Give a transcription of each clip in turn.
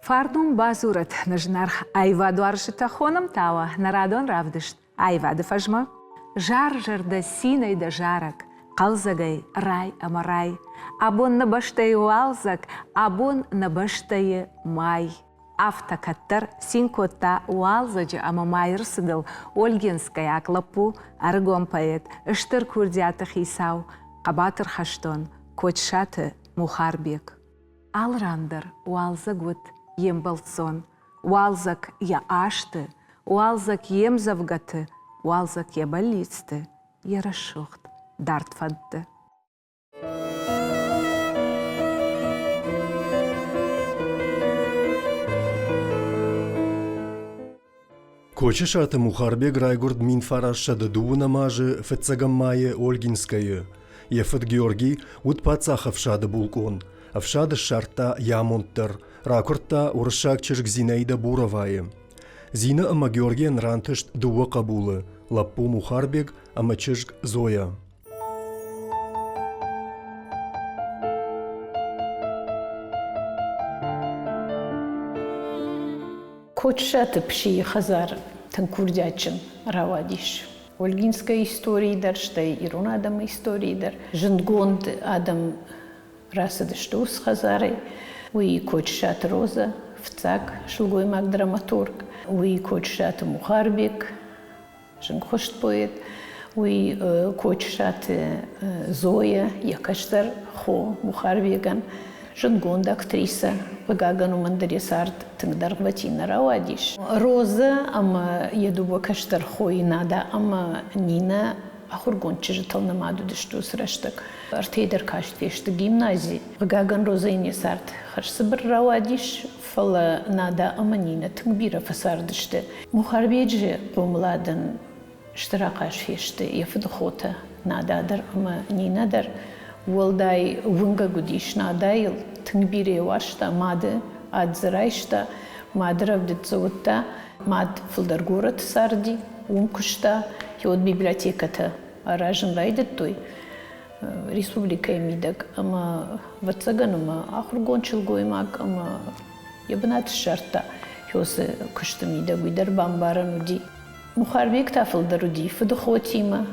Фарнон бадзурӕд нӕ зынаргъ аивадуарзджытӕ, хонӕм та уӕ нӕ радон равдыст аивады фӕзмӕ. Зар зӕрдӕ цинӕй дӕ зарӕг, хъӕлдзӕгӕй рай ӕмӕ рай. Абон нӕ бӕстӕйы уалдзӕг, абон нӕ бӕстӕйы май. Афтӕ кӕддӕр цин кодта уалдзӕджы ӕмӕ майы рцыдыл ольгинскӕйаг лӕппу, ӕрыгон поэт, стыр курдиаты хицау, хъӕбатыр хӕстон Кочысаты Мухарбег. Алы ран дӕр уалдзӕг уыд йе мбӕлццон, уалдзӕг йӕ азты, уалдзӕг йе мдзӕвгӕты, уалдзӕг йӕ бӕллицты, йӕ рӕсугъд дард фӕндты. Кочысаты Мухарбег райгуырд 1902 азы фыццӕгӕм майы Ольгинскӕйы. Йӕ фыд Георгий уыд паддзах ӕфсады булкъон. Ӕфсады ссардта йӕ амонд дӕр, ракуырдта уырыссаг чызг Зинаида Буровайы. Зинӕ ӕмӕ Георгийӕн рантыст дыууӕ хъӕбулы – лӕппу Мухарбег ӕмӕ чызг Зоя. Кочысаты Псийы хӕдзар тынг курдиатджын рауадис. Ольгинскӕйы историйы дӕр, стӕй ирон адӕмы историйы дӕр зындгонд адӕм рацыдысты уыцы хӕдзарӕй. Уый Кочысаты Розӕ, фыццаг сылгоймаг-драматург, уый Кочысаты Мухарбег, зынгхуыст поэт, уый Кочысаты Зоя, йӕ кӕстӕр хо Мухарбегӕн, зындгонд актрисӕ, хъыгагӕн, уымӕн дӕр йӕ цард тынг дӕргъвӕтин нӕ рауадис. Розӕ ӕмӕ йӕ дыууӕ кӕстӕр хойы Нада ӕмӕ Нинӕ ахуыргонд чызджытыл нымад уыдысты уыцы рӕстӕг. Ӕртӕйы дӕр каст фесты гимнази. Хъыгагӕн, Розӕйӕн йӕ цард хӕрзцыбыр рауадис, фӕлӕ Нада ӕмӕ Нинӕ тынг бирӕ фӕцардысты. Мухарбеджы хъомыладӕн стыр ахъаз фесты йӕ фыдыхотӕ Нада дӕр ӕмӕ Нинӕ дӕр. Уӕлдай уынгӕг уыдис Надайыл, тынг бирӕ йӕ уарзта, мады ад дзы райста, мады рӕвдыд дзы уыдта. Мад фылдӕр горӕты царди, уым куыста, уӕд библиотекӕтӕ аразын райдыдтой республикӕйы мидӕг ӕмӕ, ӕвӕццӕгӕн, ӕмӕ ахуыргонд сылгоймаг ӕмӕ йӕ бынат ссардта уыцы куысты мидӕг, уый дӕр бамбарӕн уыди. Мухарбег та фылдӕр уыди фыдыхотимӕ,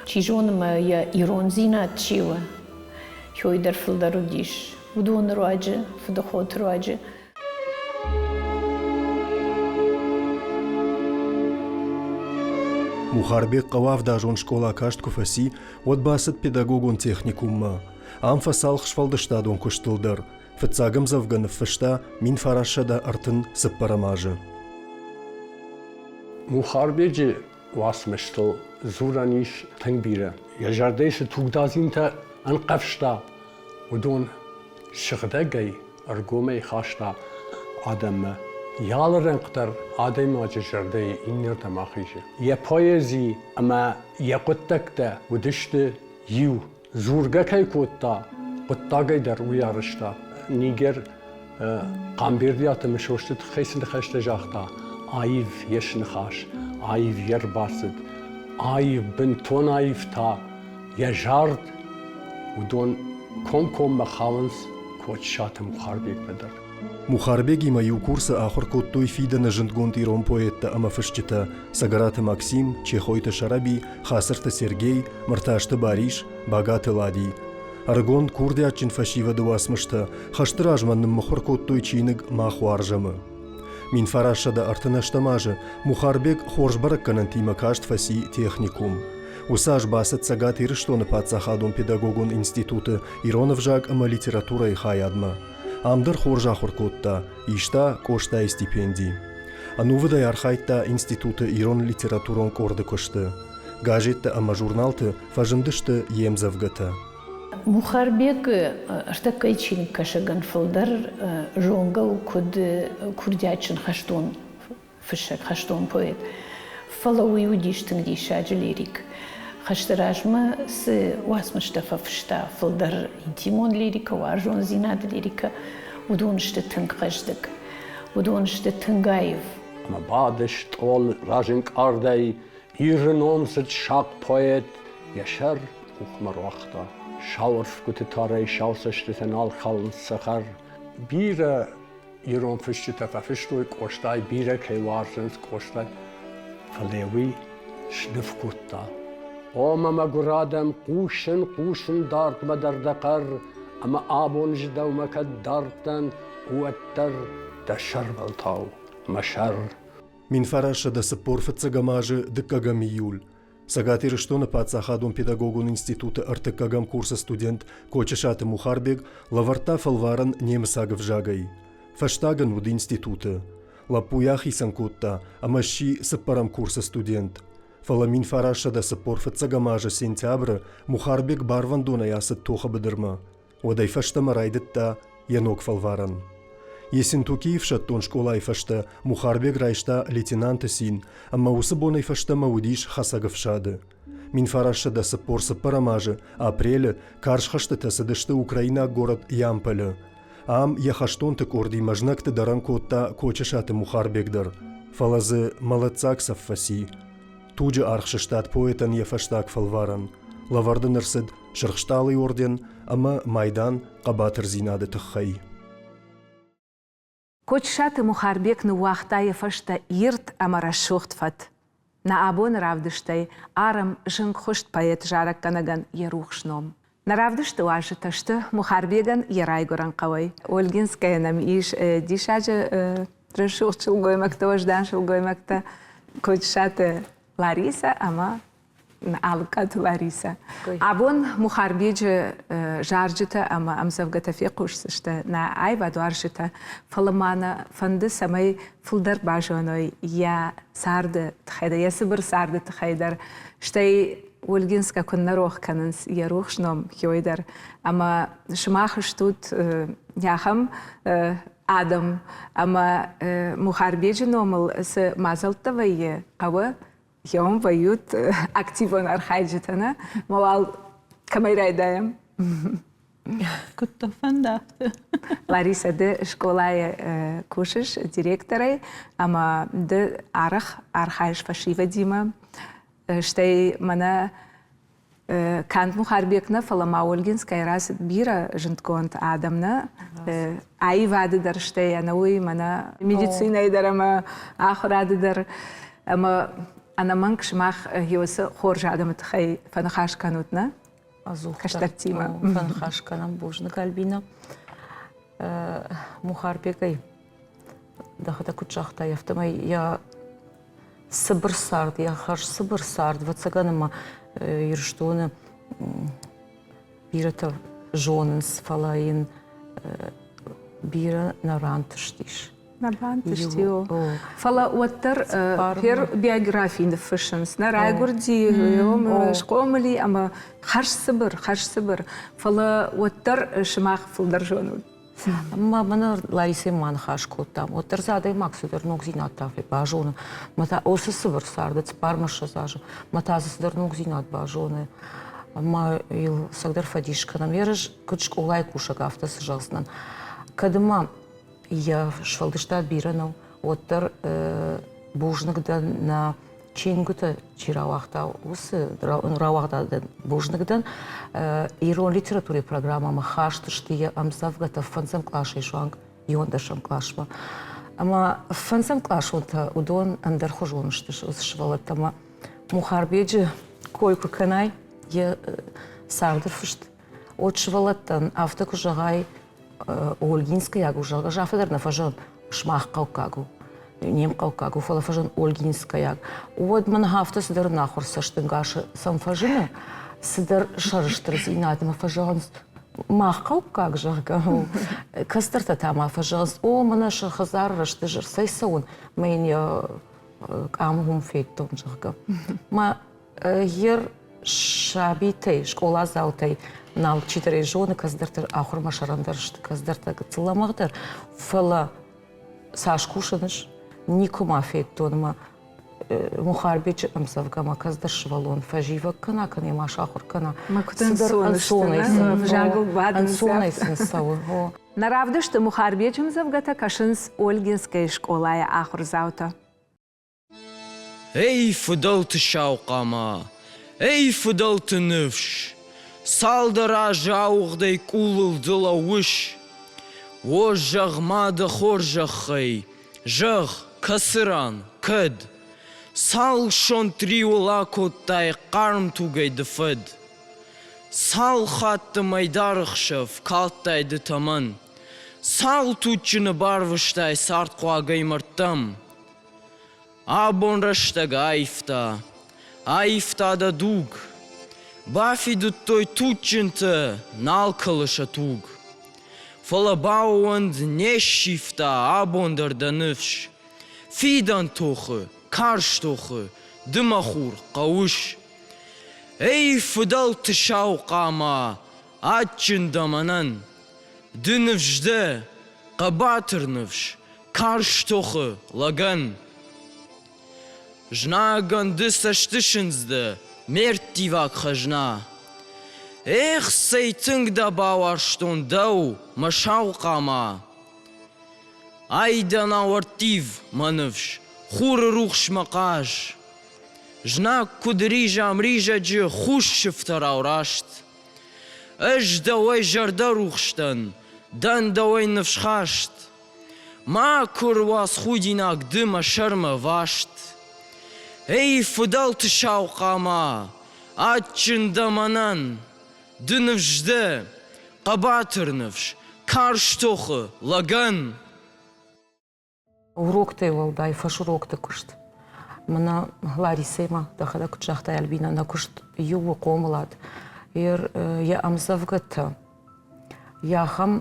чи зоны мӕ йӕ ирондзинад чи у, уый дӕр фылдӕр уыдис уыдоны руаджы, фыдыхоты руаджы. Мухарбег хъӕуы авдазон скъола каст куы фӕци, уӕд бацыд педагогон техникуммӕ. Ам фӕцалх сфӕлдыстадон куыстыл дӕр. Фыццаг ӕмдзӕвгӕ ныффыста 1934 азы. Мухарбеджы уацмыстыл дзурӕн ис тынг бирӕ. Йӕ зӕрдӕйы цы тугдадзинтӕ ӕнхъӕвзта, уыдон сыгъдӕгӕй, ӕргомӕй хаста адӕммӕ. Йӕ алы рӕнхъ дӕр адӕймаджы зӕрдӕйы иннӕрдӕм ахизы. Йӕ поэзи ӕмӕ йӕ хъуыддӕгтӕ уыдысты иу. Дзургӕ кӕй кодта, хъуыддагӕй дӕр уый арӕзта. Нигер Хъамбердиаты Мысосты тыххӕй цы ныхӕстӕ загъта, аив йе сныхас, аив йе рбацыд, аив, бынтон аив та йӕ зард, уыдон комкоммӕ хауынц Кочысаты Мухарбегмӕ дӕр. Мухарбегимӕ иу курсы ахуыр кодтой фидӕны зындгонд ирон поэттӕ ӕмӕ фысджытӕ Цӕгӕраты Максим, Чехойты Сӕрӕби, Хацырты Сергей, Мыртазты Барис, Багаты Лади. Ӕрыгон курдиатджын фӕсивӕды уацмыстӕ хӕсты размӕ ныммыхуыр кодтой чиныг «Мах уарзӕм-ы». 1938 азы Мухарбег хорз бӕрӕггӕнӕнтимӕ каст фӕци техникум. Уыцы аз бацыд Цӕгат Ирыстоны паддзахадон педагогон институты ирон ӕвзаг ӕмӕ литературӕйы хайадмӕ. Ам дӕр хорз ахуыр кодта, иста Къостайы стипенди. Ӕнувыдӕй архайдта институты ирон литературон къорды куысты. Газеттӕ ӕмӕ журналты фӕзындысты йе мдзӕвгӕтӕ. Мухарбег ӕртӕккӕйы чиныгкӕсӕгӕн фылдӕр зонгӕ у куыд курдиатджын хӕстон фыссӕг, хӕстон поэт. Фӕлӕ уый уыдис тынг диссаджы лирик. Хӕсты размӕ цы уацмыстӕ фӕфыста, фылдӕр интимон лирикӕ, уарзондзинады лирикӕ, уыдон сты тынг хъӕздыг, уыдон сты тынг аив. Ӕмӕ бады стъол разӕнкъардӕй Иры номдзыд сахъ поэт йӕ сӕр къухмӕ руагъта. Сау ӕрфгуыты тарӕй сау цӕстытӕ нал калынц цӕхӕр. Бирӕ Ирон фысджытӕ фӕфыстой, Къостай бирӕ кӕй уарзынц, Къостай. Фӕлӕ уый сныв кодта. О, мӕ мӕгуыр адӕм, хъусын, хъусын дардмӕ дӕр дӕ хъӕр, ӕмӕ абон ӕз дӕумӕ кӕд дард дӕн, уӕддӕр дӕ сӕрвӕлтау мӕ сӕр. 1945 азы дыккӕгӕм июль Цӕгат Ирыстоны паддзахадон педагогон институты ӕртыккӕгӕм курсы студент Кочысаты Мухарбег лӕвӕрдта фӕлварӕн немыцаг ӕвзагӕй. Фӕстаг ын уыд институты. Лӕппу йӕ ахицӕн кодта ӕмӕ сси цыппӕрӕм курсы студент. Фӕлӕ 1945 азы сентябры Мухарбег барвӕндонӕй ацыд тохы быдырмӕ. Уӕдӕй фӕстӕмӕ райдыдта йӕ ног фӕлварӕн. Ессентукийы ӕфсӕддон скъолайы фӕстӕ Мухарбег райста лейтенанты цин ӕмӕ уыцы бонӕй фӕстӕмӕ уыдис хӕцӕг ӕфсады. 1944 азы апрелы карз хӕстытӕ цыдысты украинаг горӕт Ямполы. Ам йӕ хӕстонты къордимӕ знӕгты дӕрӕн кодта Кочысаты Мухарбег дӕр, фӕлӕ дзы мӕлӕтдзаг цӕф фӕци. Туджы аргъ сыстад поэтӕн йӕ фӕстаг фӕлварӕн. Лӕвӕрд ын ӕрцыд Сырх Стъалыйы орден ӕмӕ майдан хъӕбатырдзинады тыххӕй. Кочысаты Мухарбег ныууагъта йӕ фӕстӕ ирд ӕмӕ рӕсугъд фӕд. Нӕ абоны равдыстӕй арӕм зынгхуыст поэт-зарӕггӕнӕгӕн йӕ рухс ном. Нӕ равдысты уазджытӕ сты Мухарбегӕн йӕ райгуырӕн хъӕуӕй. Ольгинскӕйӕ нӕм ис диссаджы рӕсугъд сылгоймӕгтӕ, уӕздан сылгоймӕгтӕ Кочысаты Ларисӕ ӕмӕ Алыккаты Ларисӕ. Абон Мухарбеджы зарджытӕ ӕмӕ ӕмдзӕвгӕтӕ фехъусдзысты нӕ аивадуарзджытӕ, фӕлӕ ма нӕ фӕнды, цӕмӕй фылдӕр базоной йӕ царды тыххӕй дӕр, йӕ цыбыр царды тыххӕй дӕр, стӕй Ольгинскӕ куыннӕ рох кӕнынц йӕ рухс ном Хёй дӕр. Ӕмӕ сымах стут ахӕм адӕм, ӕмӕ Мухарбеджы номыл цы мадзӕлттӕ вӕййы хъӕуы, Йӕм вӕййут активон архайджытӕ, нӕ? Ма уал кӕмӕй райдайӕм? Куыд дӕ фӕнды, афтӕ. Лариса, ды скъолайы кусыс директорӕй ӕмӕ ды арӕх архайыс фӕсивӕдимӕ. Стӕй мӕнӕ канд Мухарбек нӕ, фӕлӕ ма Ольгинскӕйы рацыд бирӕ зындгонд адӕм нӕ. Аивады дӕр, стӕй ӕнӕуый мӕнӕ медицинӕйы дӕр ӕмӕ ахуырады дӕр. Ӕмӕ ӕнӕмӕнг сымах уыцы хорз адӕмы тыххӕй фӕныхас кӕнут, нӕ? Кӕстӕртимӕ. Фӕныхас кӕнӕм. Бузныг, Альбина. Мухарбекӕй дӕхӕдӕг куыд загътай, афтӕмӕй йӕ цыбыр цард, йӕ хӕрз цыбыр цард, ӕвӕццӕгӕн ӕмӕ Ирыстоны бирӕтӕ зонынц, фӕлӕ йын бирӕ нӕ рантыстис. Нӕ бантысти, о. Фӕлӕ уӕддӕр пер биографи ныффыссынц. Нӕ райгуырди, схъомыл и ӕмӕ хӕрз цыбыр, хӕрз цыбыр. Фӕлӕ уӕддӕр сымах фылдӕр зонут. Ма мӕнӕ Ларисӕ ма ныхас кодтам, уӕддӕр дзы адӕймаг цыдӕр ногдзинӕдтӕ базоны. Мӕ та уыцы цыбыр царды цыппармӕ-ссӕдз азы, мӕ та дзы цыдӕр ногдзинад базоны. Ӕмӕ йыл цӕгдӕр фӕдис кӕнӕм. Ерыс куыд скъолайы кусӕг, афтӕ цы зӕгъдзынӕн. Кӕд ма йӕ сфӕлдыстад бирӕ нӕу, уӕддӕр бузныг дӕн нӕ чингуытӕ чи рауагъта, уыцы рауагъдадӕн бузныг дӕн. Ирон литературӕйы программӕмӕ хаст сты йӕ ӕмдзӕвгӕтӕ фӕндзӕм къласӕй суанг иуӕндӕсӕм къласмӕ. Ӕмӕ фӕндзӕм къласонтӕ уыдон ӕндӕрхуызон сты уыцы сывӕллӕттӕ ӕмӕ Мухарбеджы кой куы кӕнай йӕ царды фыст, уӕд сывӕллӕттӕн афтӕ куы зӕгъай, Ольгинскӕйаг у, зӕгъгӕ, ӕз афтӕ дӕр нӕ фӕзӕгъын, сымах хъӕуккаг у, не мхъӕуккаг у, фӕлӕ фӕзын Ольгинскӕйаг. Уӕд мын афтӕ цыдӕр ӕнахуыр цӕстӕнгас сӕм фӕзыны, цыдӕр сӕрыстырдзинадмӕ фӕзӕгъынц, мах хъӕуккаг, зӕгъгӕ. Кӕстӕртӕ та ма фӕзӕгъынц, о, мӕнӕ сӕ хӕдзары рӕзты ӕрцӕйцӕуын, мӕ йын йӕ къам уым федтон, зӕгъгӕ. Мӕ Ер сабитӕй, скъоладзаутӕй нал чидӕр зоны, кӕцыдӕртӕ ахуырмӕ сӕрӕндӕр сты, кӕцыдӕртӕ гыццыл лӕмӕгъдӕр, фӕлӕ цас кусыныс, никуы ма федтон ӕмӕ Мухарбеджы ӕмдзӕвгӕмӕ кӕцыдӕр сывӕллон фӕзивӕг кӕна, кӕнӕ ма сахуыр кӕна. Цыдӕр ӕнцонӕй сын цӕуы. Нӕ равдысты Мухарбеджы ӕмдзӕвгӕтӕ кӕсынц Ольгинскӕйы скъолайы ахуырдзаутӕ. Эй, фыдӕлты сау хъама, эй, фыдӕлты ныфс, Цалдӕр азы ауыгъдӕй къулыл ды лӕууыс. О, зӕгъ-ма дӕ хорзӕхӕй, зӕгъ, кӕцы ран, кӕд? Цал сонт риуыл акодтай хъарм тугӕй ды фӕд? Цал хатты мӕйдары хсӕв калдтай ды тӕмӕн? Цал туджджыны барвыстай цардхъуагӕй мӕрдтӕм? Абон рӕстӕг аивта, аивта дӕ дуг. Бафидыдтой туджджынтӕ, нал кӕлы сӕ туг. Фӕлӕ баууӕнд, не ссивта абон дӕр дӕ ныфс. Фидӕн тохы, карз тохы, ды мӕ хур, хъӕуыс. Эй, фыдӕлты сау хъама, адджын дӕ мӕнӕн. Ды ныфс дӕ, хъӕбатыр ныфс, карз тохы лӕгӕн. Знагӕн ды цӕстысындз дӕ, ме рттиваг хӕзна. Эх, цӕй тынг дӕ бауарзтон дӕу, мӕ сау хъама! Айдӕнау ӕрттив, мӕ ныфс, хуры рухсмӕ хъаз. Знаг куыд риза мризӕджы хус сыфтӕрау раст. Ӕз дӕуӕй зӕрдӕрухс дӕн, дӕн дӕуӕй ныфсхаст. Макуы руадз худинаг ды мӕ сӕрмӕ васт. Эй, фыдӕлты сау хъама, адджын дӕ мӕнӕн, ды ныфс дӕ, хъӕбатыр ныфс, карз тохы лӕгӕн. Уроктӕй уӕлдай фӕсурокты куыст. Мӕнӕ Ларисӕимӕ дӕхӕдӕг куыд загътай, Альбинӕ, нӕ куыст иу у хъомылад. Йӕ ӕмдзӕвгӕтӕ йӕ ахӕм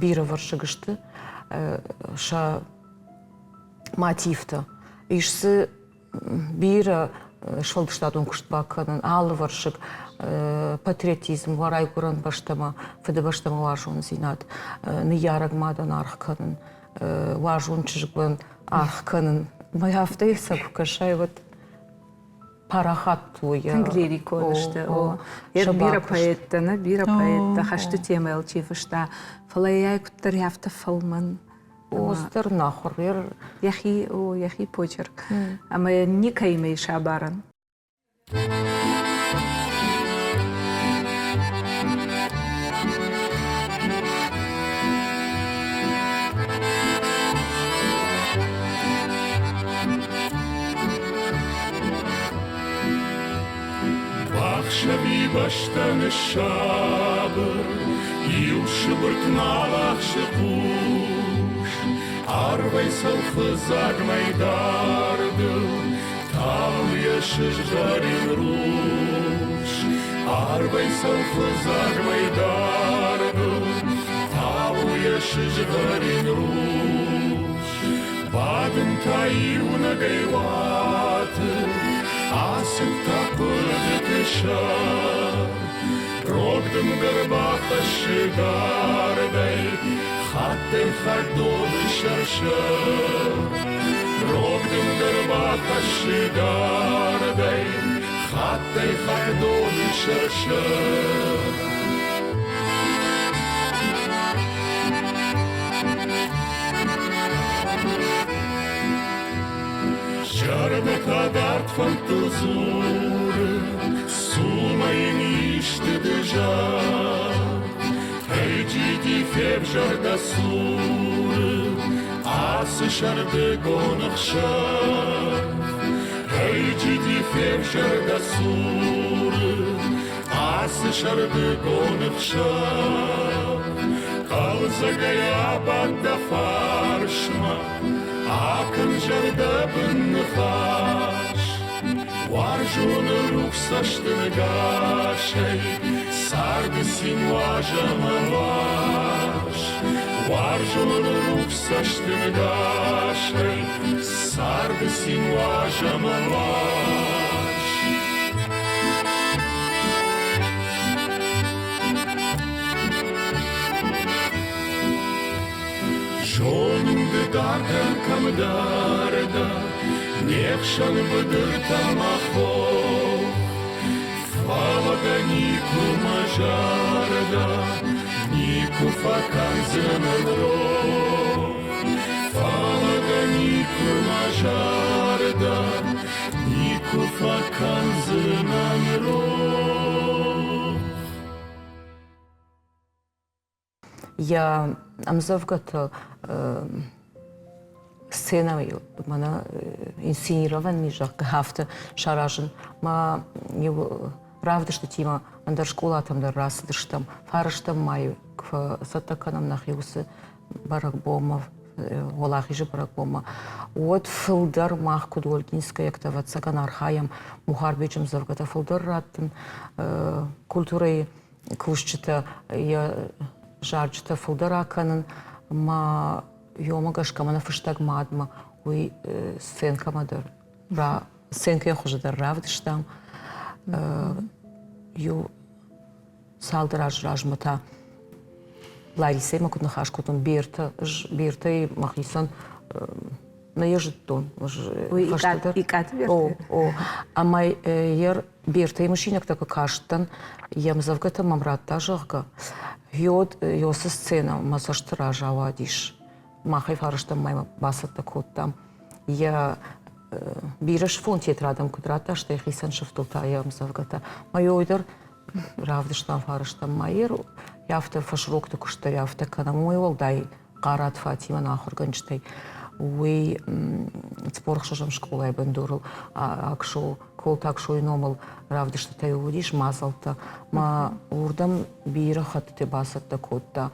бирӕвӕрсыг сты сӕ мотивтӕ. Ис дзы бирӕ сфӕлдыстадон куыст бакӕнын, алывӕрсыг патриотизм, уӕ райгуырӕн бӕстӕмӕ, фыдыбӕстӕмӕ уарзондзинад, ныййарӕг мадӕн аргъ кӕнын, уарзон чызгӕн аргъ кӕнын. Мӕ афтӕ сӕ куы кӕсай, уӕд парахат у. Тынг лирикон сты. Бирӕ поэттӕ, нӕ бирӕ поэттӕ хӕсты темӕйыл чи фыста, фӕлӕ йӕ куыддӕр афтӕ фӕлмӕн. Остер нахуыр. Йӕхи, о, йӕхи почерк. Ӕмӕ никӕимӕ ис абарӕн. Бахсӕви бӕстӕ ныссабыр, иу сыбыртт нал ахсы хъус. Арвӕй цӕлхыдзаг мӕйдардыл тауы йӕ сызгъӕрин рухс. Арвӕй цӕлхыдзаг мӕйдардыл тауы йӕ сызгъӕрин рухс. Бадын та иунӕгӕй уаты, ацыд та хъуыдыты сӕр. Рог дымгӕ рбахӕссы дардӕй, хаттӕй-хатт доны сӕр-сӕр. Рог дымгӕ рбахӕссы дардӕй, хаттӕй-хатт доны сӕр-сӕр. Зӕрдӕ та дард фӕндтыл дзуры, цумӕ йын исты ды зӕгъ. Ӕй-джиди февзӕр дӕ цуры, ацы сӕрдыгон ӕхсӕв. Ӕй-джиди февзӕр дӕ цуры, Ацы сӕрдыгон ӕхсӕв хъӕлдзӕгӕй абад дӕ фарсмӕ, акӕн зӕрдӕбын ныхас. Уарзоны рухс цӕсты нгасӕй царды цин уазӕмӕ лас. Уарзоны рухс цӕсты нгасӕй царды цин уазӕмӕ лас. Зонын ды дардӕр кӕмдӕр дӕ, не хсӕн быдыртӕ мӕ хох. Фӕлӕ дӕ никуы мӕ зӕрдӕ, никуы фӕкӕндзынӕн рох. Фӕлӕ дӕ никуы мӕ зӕрдӕ, никуы Йӕ ӕмдзӕвгӕтӕ сценӕйыл мӕнӕ инсценирование, зӕгъгӕ, афтӕ саразын. Мӕ иу равдыстытимӕ ӕндӕр скъолатӕм дӕр рацыдыстӕм. Фарӕстӕм майы куы цӕттӕ кӕнӕм нӕхи уыцы бӕрӕгбонмӕ, Уӕлахизы бӕрӕгбонмӕ, уӕд фылдӕр мах, куыд ольгинскӕйӕгтӕ, ӕвӕццӕгӕн, архайӕм Мухарбеджы ӕмдзӕвгӕтӕ фылдӕр раттын, культурӕйы кусджытӕ йӕ зарджытӕ фылдӕр акӕнын, ма йомӕ гӕсгӕ мӕнӕ фыстӕг мадмӕ, уый сценкӕмӕ дӕр сценкӕйы хуызы дӕр равдыстам. Иу цалдӕр азы размӕ та Ларисӕимӕ куыд ныхас кодтон, Бертӕ, ӕз Бертӕйы мӕхицӕн нӕ йӕ зыдтон. Фӕстӕдӕр. Икъаты Бертӕ? О, о. Ӕмӕ йӕ Бертӕйы мысинӕгтӕ куы кастӕн, йе мдзӕвгӕтӕ мӕм радта, зӕгъгӕ, йод Йосы сценӕ мӕ цӕсты раз ауадис. Махӕй фарстам мӕ бацӕттӕ кодтам. Йӕ бирӕ сыфон тетрадӕм куыд радта, стӕй хицӕн сыфтыл та йӕ ӕмдзӕвгӕтӕ. Мӕ ой дӕр равдыстам фарстам ма афтӕ фӕсрокты куыст дӕр афтӕ кӕнӕм. Уымӕй уӕлдай Хъарат Фатимӕ нӕ ахуыргӕнджытӕй уый 46-ӕм скъолайы бындурыл Аксо, Колты Аксойы номыл равдыстытӕ уыдис мадзӕлттӕ. Ма уырдӕм бирӕ хӕттыты бацӕттӕ кодта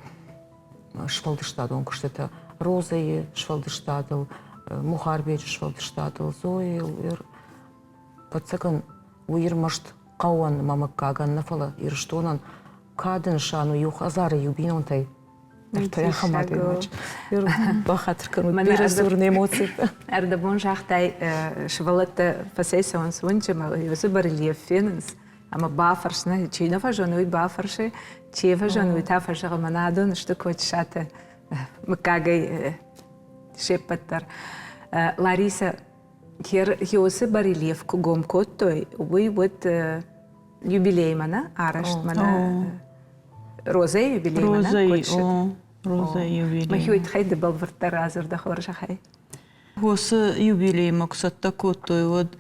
сфӕлдыстадон куыстытӕ Розӕйы сфӕлдыстадыл, Мухарбеджы сфӕлдыстадыл, Зояйыл. Ӕвӕццӕгӕн, уый ӕрмӕст хъӕуӕн ӕмӕ мыггагӕн нӕ, фӕлӕ Ирыстонӕн кады нысан у иу хӕдзары иу бинонтӕй ӕртӕ ахӕм адӕймаджы. Бахатыр кӕнут, бирӕ дзурын эмоцитӕ. Ӕрдӕбон загътай, сывӕллӕттӕ фӕцӕйцӕуынц уынджы ӕмӕ уыцы барельеф фенынц ӕмӕ бафӕрс, нӕ, чи нӕ фӕзоны, уый бафӕрсы, чи фӕзоны, уый та фӕзӕгъы, мӕнӕ адон сты Кочысаты мыггагӕй се ппӕт дӕр. Ларисӕ, Хеосы барельеф куы гом кодтой, уый уыд юбилеймӕ нӕ арӕзт мӕнӕ Розӕйы юбилеймӕ нӕ Розӕйы, Розӕйы юбилей. Мӕхи уый тыххӕй ды бӕлвырддӕр радзур дӕ хорзӕхӕй. Уыцы юбилеймӕ куы цӕттӕ кодтой, уӕд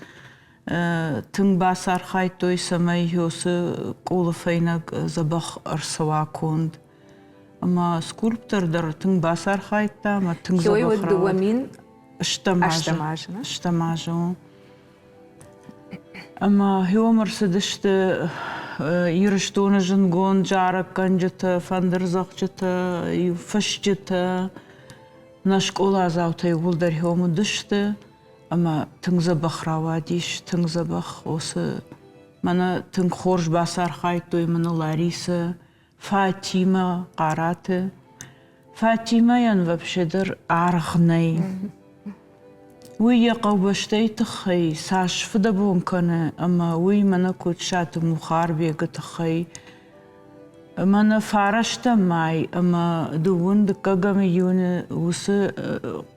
тынг бацархайдтой, цӕмӕй уыцы къулы фӕйнӕг дзӕбӕх ӕрцӕуа конд. Ӕмӕ скульптор дӕр тынг бацархайдта ӕмӕ тынг дзӕбӕх рауад. Стӕм азы. Стӕм азы. Ӕмӕ хиуӕм ӕрцыдысты Ирыстоны зындгонд зарӕггӕнджытӕ, фӕндырдзӕгъдджытӕ, фысджытӕ. Нӕ скъоладзаутӕ иууылдӕр хиуӕм уыдысты ӕмӕ тынг дзӕбӕх рауадис, тынг дзӕбӕх. Уыцы мӕнӕ тынг хорз бацархайдтой мӕнӕ Ларисӕ, Фатимӕ Хъараты. Фатимӕйӕн вообще дӕр аргъ нӕй. Уый йӕ хъӕубӕстӕйы тыххӕй цас фыдӕбон кӕны ӕмӕ уый мӕнӕ Кочысаты Мухарбегы тыххӕй мӕнӕ фарӕстӕм май ӕмӕ дыууын дыккӕгӕм июны уыцы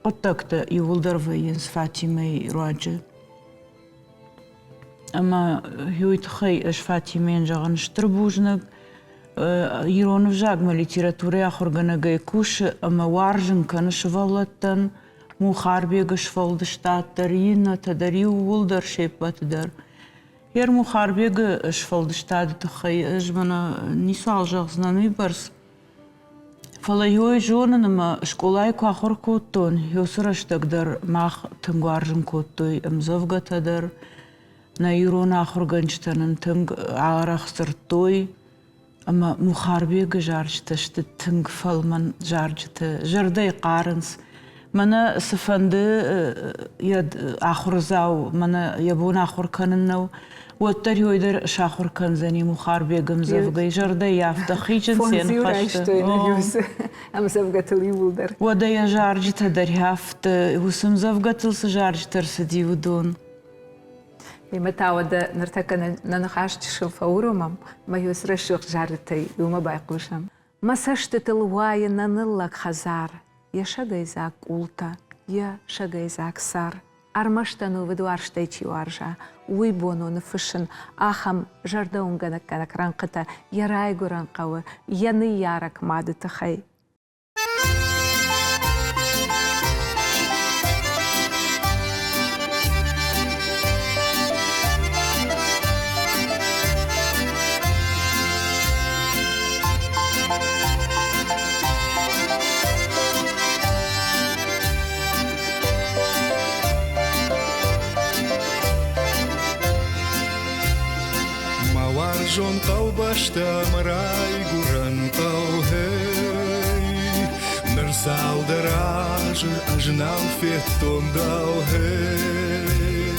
хъуыддӕгтӕ иууылдӕр вӕййынц Фатимӕйы руаджы. Ӕмӕ уый тыххӕй ӕз Фатимӕйӕн зӕгъын стыр бузныг. Ирон ӕвзагмӕ литературӕйы ахуыргӕнӕгӕй кусы ӕмӕ уарзын кӕны сывӕллӕттӕн Мухарбегы сфӕлдыстад дӕр, иннӕтӕ дӕр, иууылдӕр се ппӕты дӕр. Ер Мухарбегы сфӕлдыстады тыххӕй ӕз мӕнӕ ницуал зӕгъдзынӕн уыйбӕрц. Фӕлӕ ёй зонын ӕмӕ скъолайы куы ахуыр кодтон, уыцы рӕстӕг дӕр мах тынг уарзын кодтой ӕмдзӕвгӕтӕ дӕр. Нӕ ирон ахуыргӕнджытӕ нын тынг арӕх дзырдтой ӕмӕ Мухарбегы зарджытӕ сты тынг фӕлмӕн зарджытӕ, зӕрдӕйы хъарынц. Мӕнӕ цыфӕнды йӕ ахуырдзау, мӕнӕ йӕ бон ахуыр кӕнын нӕу, уӕддӕр ёй дӕр сахуыр кӕндзӕни Мухарбег ӕмдзӕвгӕй, зӕрдӕйы афтӕ хизынц йӕ ныхӕсты. Ӕмдзӕвгӕтыл иууылдӕр. Уӕдӕ йӕ зарджытӕ дӕр афтӕ, уыцы ӕмдзӕвгӕтыл цы зарджытӕ рцыди, уыдон. Ӕмӕ та уӕдӕ ныртӕккӕ нӕ ныхас чысыл фӕуромӕм, мӕ уыцы рӕсугъд зарджытӕй иумӕ байхъусӕм. Мӕ цӕстытыл уайы нӕ ныллӕг хӕдзар, йӕ сӕгӕйдзаг къултӕ, йӕ сӕгӕйдзаг цар. Ӕрмӕст ӕнувыд уарзтӕй чи уарза, уый бон у ныффыссын ахӕм зӕрдӕуынгӕнӕггӕнӕг рӕнхъытӕ йӕ райгуырӕн хъӕуы, йӕ ныййарӕг мады тыххӕй. Хъӕубӕстӕ мӕ райгуырӕн хъӕу, гъей. Ныр цалдӕр азы ӕз нал федтон дӕу, гъей.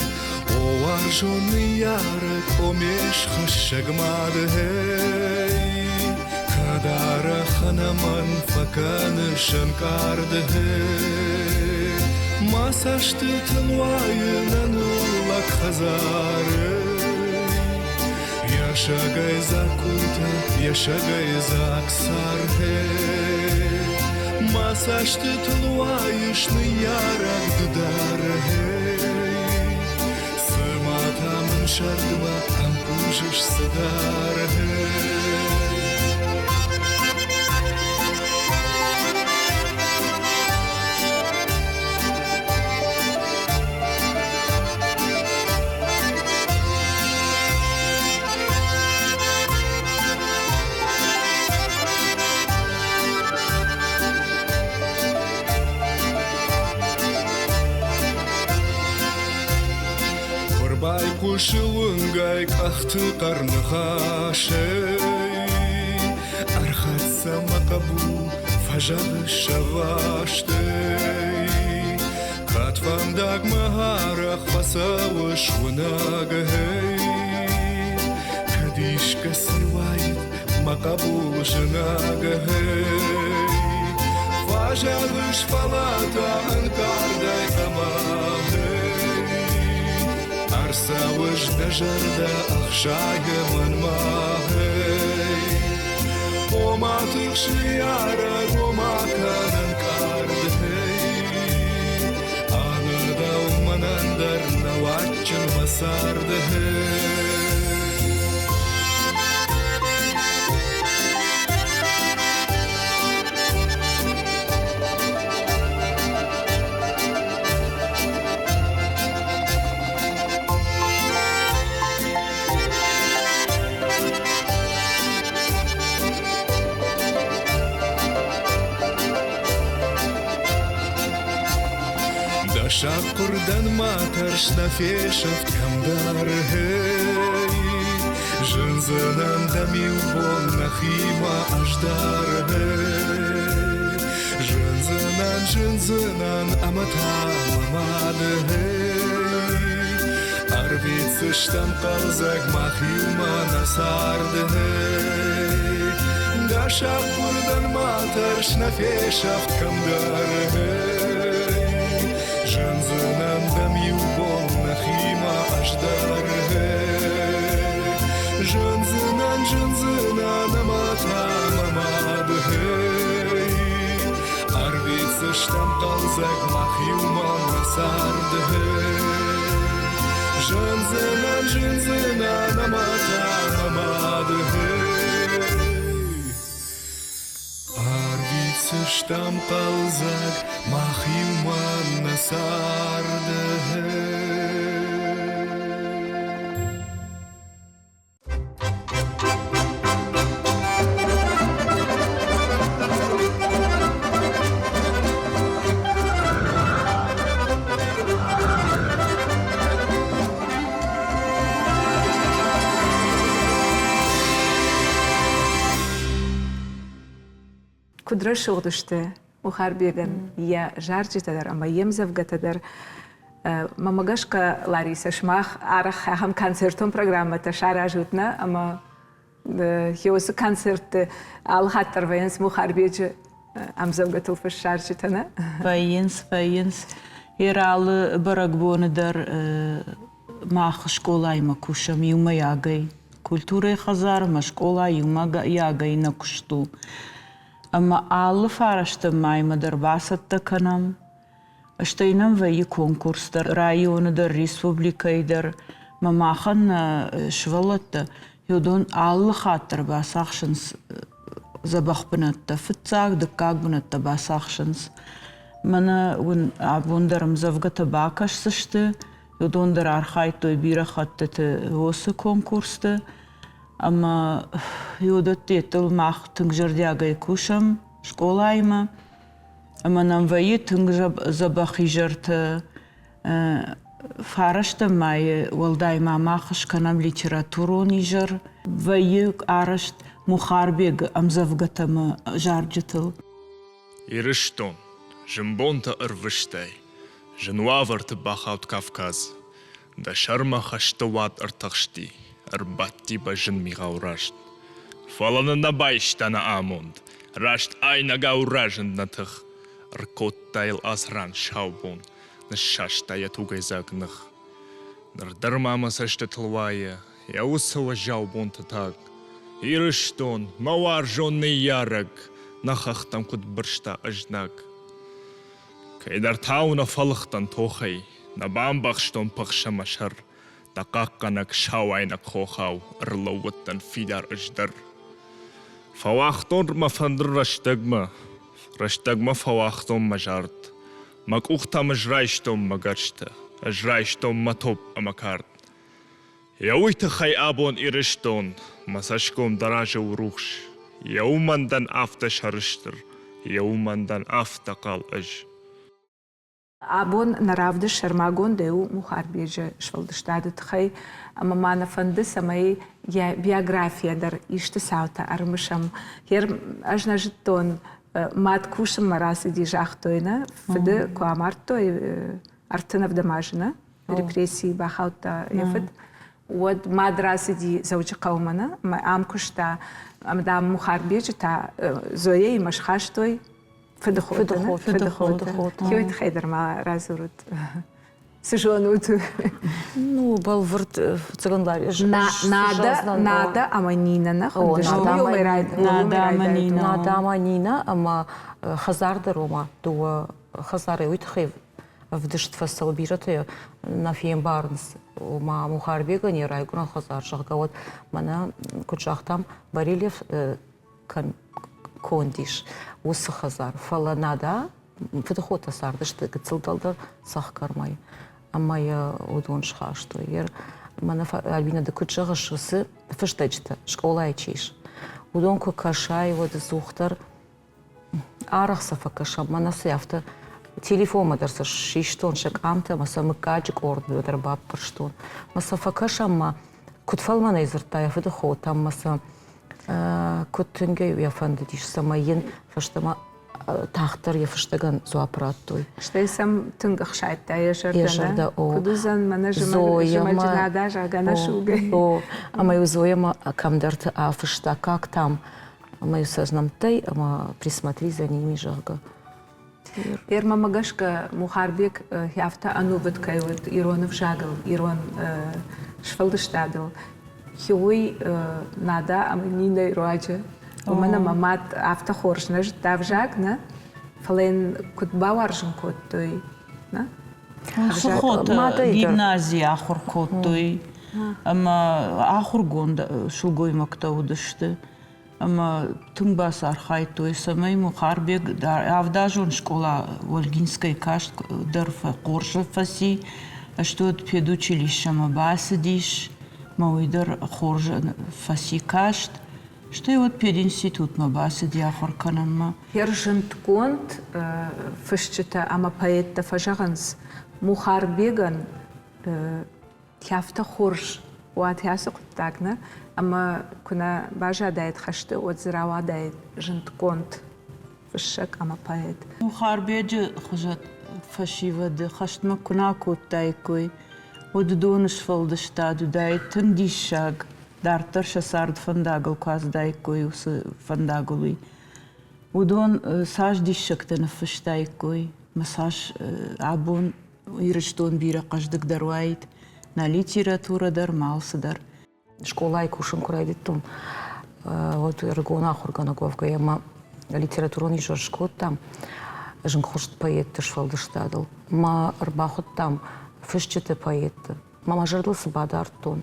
О уарзон ныййарӕг, о ме схӕссӕг мад, гъей. Кӕд арӕх ӕнӕ мӕн фӕкӕныс ӕнкъард, гъей. Мӕ цӕстытыл уайы нӕ ныллӕг хӕдзары. Йӕ сагӕй дзаг къултӕ, йӕ сагӕй дзаг царгъе. Мӕ цӕстытыл уайыс ныййарӕг ды дӕр, гъей. Цыма та мын сӕрдмӕ ӕмпъузыс цыдӕр, гъей. Байхъуысы уынгӕй къӕхты хъӕр ныхасӕй. Ӕрхӕццӕ мӕ хъӕбул, фӕзӕгъы сӕвастӕй. Кӕд фӕндагмӕ арӕх фӕцӕуыс уынӕгӕй, Кӕд искӕцы уаид мӕ хъӕбул зынӕгӕй. Фӕзӕгъыс, фӕлӕ та ӕнкъардӕй къӕмӕхӕй. Ӕрцӕуыс дӕ зӕрдӕ ӕхсайы мӕнмӕ. Ома тыхс ныййарӕг, ома кӕн ӕнкъард, гъей. Ӕнӕ дӕу мӕнӕн дӕр нӕу адджын мӕ цард, гъей. Дӕ сахъхъуырдӕн ма тӕрс, нӕ фесӕфт кӕмдӕр, гъей. Зындзынӕн дӕм иу бон нӕхимӕ ӕз дӕр, гъей. Зындзынӕн, зындзынӕн ӕмӕ та мӕ мад, гъей. Ӕрвитдзыстӕм хъӕлдзӕг мах иумӕ нӕ царды. Дӕ сахъгуырдӕн ма тӕрс, нӕ фесӕфт кӕмдӕр. Зындзынӕн дӕм иу бон нӕхимӕ ӕз дӕр. Зындзынӕн, зындзынӕн ӕмӕ та мӕ мад. Ӕрвитдзыстӕм хъӕлдзӕг мах иумӕ нӕ царды. Зындзынӕн, зындзынӕн ӕмӕ та мӕ мад. Ӕрвитдзыстӕм хъӕлдзӕг мах иумӕ нӕ царды. Куыд рӕсугъд сты Мухарбегӕн йӕ зарджытӕ дӕр ӕмӕ йе мдзӕвгӕтӕ дӕр. Мӕнмӕ гӕсгӕ, Ларисӕ, сымах арӕх ахӕм концертон программӕтӕ саразут, нӕ? Ӕмӕ уыцы концертты алы хатт дӕр вӕййынц Мухарбеджы ӕмдзӕвгӕтыл фыст зарджытӕ, нӕ? Вӕййынц, вӕййынц. Ералы бӕрӕгбоны дӕр мах скъолаимӕ кусӕм иумӕйагӕй. Культурӕйы хӕдзармӕ скъола иумӕйагӕй нӕ куыст у. Ӕмӕ алы фарӕстӕм мӕймӕ дӕр бацӕттӕ кӕнӕм. Стӕй нӕм вӕййы конкурс дӕр, районы дӕр, республикӕйы дӕр. Мӕ махӕн нӕ сывӕллӕттӕ уыдон алы хатт дӕр бацахсынц дзӕбӕх бынӕттӕ. Фыццаг, дыккаг бынӕттӕ бацахсынц. Мӕнӕ уын абон дӕр ӕмдзӕвгӕтӕ бакӕсдзысты. Уыдон дӕр архайдтой бирӕ хӕттыты уыцы конкурсты. Ӕмӕ уыдӕттыл мах тынг зӕрдиагӕй кусӕм скъолаимӕ. Ӕмӕ нӕм вӕййы тынг дзӕбӕх изӕртӕ. Фарӕстӕм майы уӕлдай ма мах скӕнӕм литературон изӕр. Вӕййы арӕзт Мухарбегы ӕмдзӕвгӕтӕ ӕмӕ зарджытыл. Ирыстон, зынбонтӕ ӕрвыстай, зын уавӕрты бахауд Кавказ. Дӕ сӕрмӕ хӕсты уад ӕртыхсти, ӕрбадти бӕзджын мигъау раст. Фӕлӕ нын нӕ байста нӕ амонд, раст айнӕгау разынд нӕ тых. Ӕркодта йыл ацы ран сау бон, ныссаста йӕ тугӕйдзаг ных. Ныр дӕр ма мӕ цӕстытыл уайы йӕ уыцы уӕззау бонты таг. Ирыстон, мӕ уарзон ныййарӕг, нӕ хӕхтӕм куыд бырста ӕзнаг. Кӕйдӕртау нӕ фӕлыгътӕн тохӕй, нӕ бамбӕхстон пыхсы мӕ сӕр, дӕ хъахъхъӕнӕг сауайнӕг хохау ӕрлӕууыдтӕн фидар ӕз дӕр. Фӕуагътон мӕ фӕндыр рӕстӕгмӕ, рӕстӕгмӕ фӕуагътон мӕ зард. Мӕ къухтӕм ӕз райстон мӕ гӕрзтӕ, ӕз райстон мӕ топп ӕмӕ кард. Йӕ уый тыххӕй абон Ирыстон, мӕ цӕсгом дӕ разы у рухс. Йӕ уымӕн дӕн афтӕ сӕрыстыр, йӕ уымӕн дӕн афтӕ хъал ӕз. Абон нӕ равдыст сӕрмагондӕй у Мухарбеджы сфӕлдыстады тыххӕй, ӕмӕ ма нӕ фӕнды, цӕмӕй йӕ биографийӕ дӕр исты цаутӕ ӕрымысӕм. Ӕз нӕ зыдтон, мад кусынмӕ рацыди, загътой нӕ, фыды куы амардтой 37 азы нӕ, репрессийы бахаудта йӕ фыд, уӕд мад рацыди Дзӕуджыхъӕумӕ нӕ, ӕмӕ ам куыста, ӕмӕ дам Мухарбеджы та Зояимӕ схастой Фыдыхоты. Фыдыхоты. Хиуый тыххӕй дӕр ма радзурут. Цы зонут? Ну, бӕлвырд фыццагон Нада, Нада ӕмӕ Нина нӕ хуындысты. Нада ӕмӕ Нина. Нада ӕмӕ Нина ӕмӕ хӕдзар дӕр ома дыууӕ хӕдзарӕй уый тыххӕй ӕвдыст фӕцӕуы бирӕтӕ нӕ фембарынц ома Мухарбегӕн йӕ райгуырӕн хӕдзар, зӕгъгӕ, уӕд мӕнӕ куыд загътам, барельеф конд ис уыцы хӕдзар. Фӕлӕ Нада фыдыхотӕ цардысты гыццыл дӕлдӕр цӕхгӕрмӕй ӕмӕ йӕ уыдон схастой. Мӕнӕ Альбина, ды куыд зӕгъыс, уыцы фыстӕджытӕ скъолайы чи ис, уыдон куы кӕсай, уӕд ӕдзухдӕр арӕх сӕ фӕкӕсӕм. Мӕнӕ сӕ афтӕ телефонмӕ дӕр сӕ систон, сӕ къамтӕ ӕмӕ сӕ мыггаджы къордмӕ дӕр баппӕрстон. Мӕ сӕ фӕкӕсӕм ма куыд фӕлмӕнӕй дзырдта йӕ фыды хотӕм ӕмӕ сӕ куыд тынг ӕй йӕ фӕндыдис, цӕмӕй йын фӕстӕмӕ тагъддӕр йӕ фыстӕгӕн дзуапп радтой. Стӕй сӕм тынг ӕхсайдта йӕ зӕрдӕ. Йӕ зӕрдӕ, о. Куыд уыдзӕн мӕнӕ зымӕджы нада, зӕгъгӕ, нӕ сугӕй. О, ӕмӕ-иу Зоямӕ кӕмдӕрты афыста, как там, ӕмӕ-иу сӕ нӕмттӕй ӕмӕ присмотри за ними, зӕгъгӕ. Ермамӕ гӕсгӕ Мухарбег афтӕ ӕнувыд кӕй уыд ирон ӕвзагыл, ирон сфӕлдыстадыл, уый Нада ӕмӕ Нинӕйы руаджы. Уымӕн ӕмӕ мад афтӕ хорз нӕ зыдта ӕвзаг, нӕ, фӕлӕ йын куыд бауарзын кодтой, нӕ? Сухоты гимназийы ахуыр кодтой ӕмӕ ахуыргонд сылгоймӕгтӕ уыдысты. Ӕмӕ тынг бацархайдтой, цӕмӕй Мухарбег авдазон скъола Ольгинскӕйы каст дӕр хорз фӕци. Стӕй уӕд педучилищемӕ бацыдис, мӕ уый дӕр хорз фӕци каст. Стӕй уӕд пединститутмӕ бацыди ахуыр кӕнынмӕ. Хӕрззындгонд фысджытӕ ӕмӕ поэттӕ фӕзӕгъынц, Мухарбегӕн Афтӕ хорз уӕд ацы хъуыддаг, нӕ? Ӕмӕ куы нӕ баззадаид хӕсты, уӕд дзы рауадаид зындгонд фыссӕг ӕмӕ поэт. Мухарбеджы хуызӕн фӕсивӕды хӕстмӕ куы нӕ акодтаиккой, уӕд уыдоны сфӕлдыстад уыдаид тынг диссаг, дарддӕр сӕ цард фӕндагыл куы ацыдаиккой, уыцы фӕндагыл уый. Уыдон цас диссӕгтӕ ныффыстаиккой, ӕмӕ цас абон Ирыстон бирӕ хъӕздыгдӕр уаид, нӕ литературӕ дӕр, ма алцыдӕр. Скъолайы кусын куы райдыдтон, уӕд ӕрыгон ахуыргӕнӕг уӕвгӕйӕ ма литературон изӕр скодтам зынгхуыст поэтты сфӕлдыстадыл. Ма ӕрбахуыдтам фысджыты поэтты. Ма мӕ зӕрдыл цы бадардтон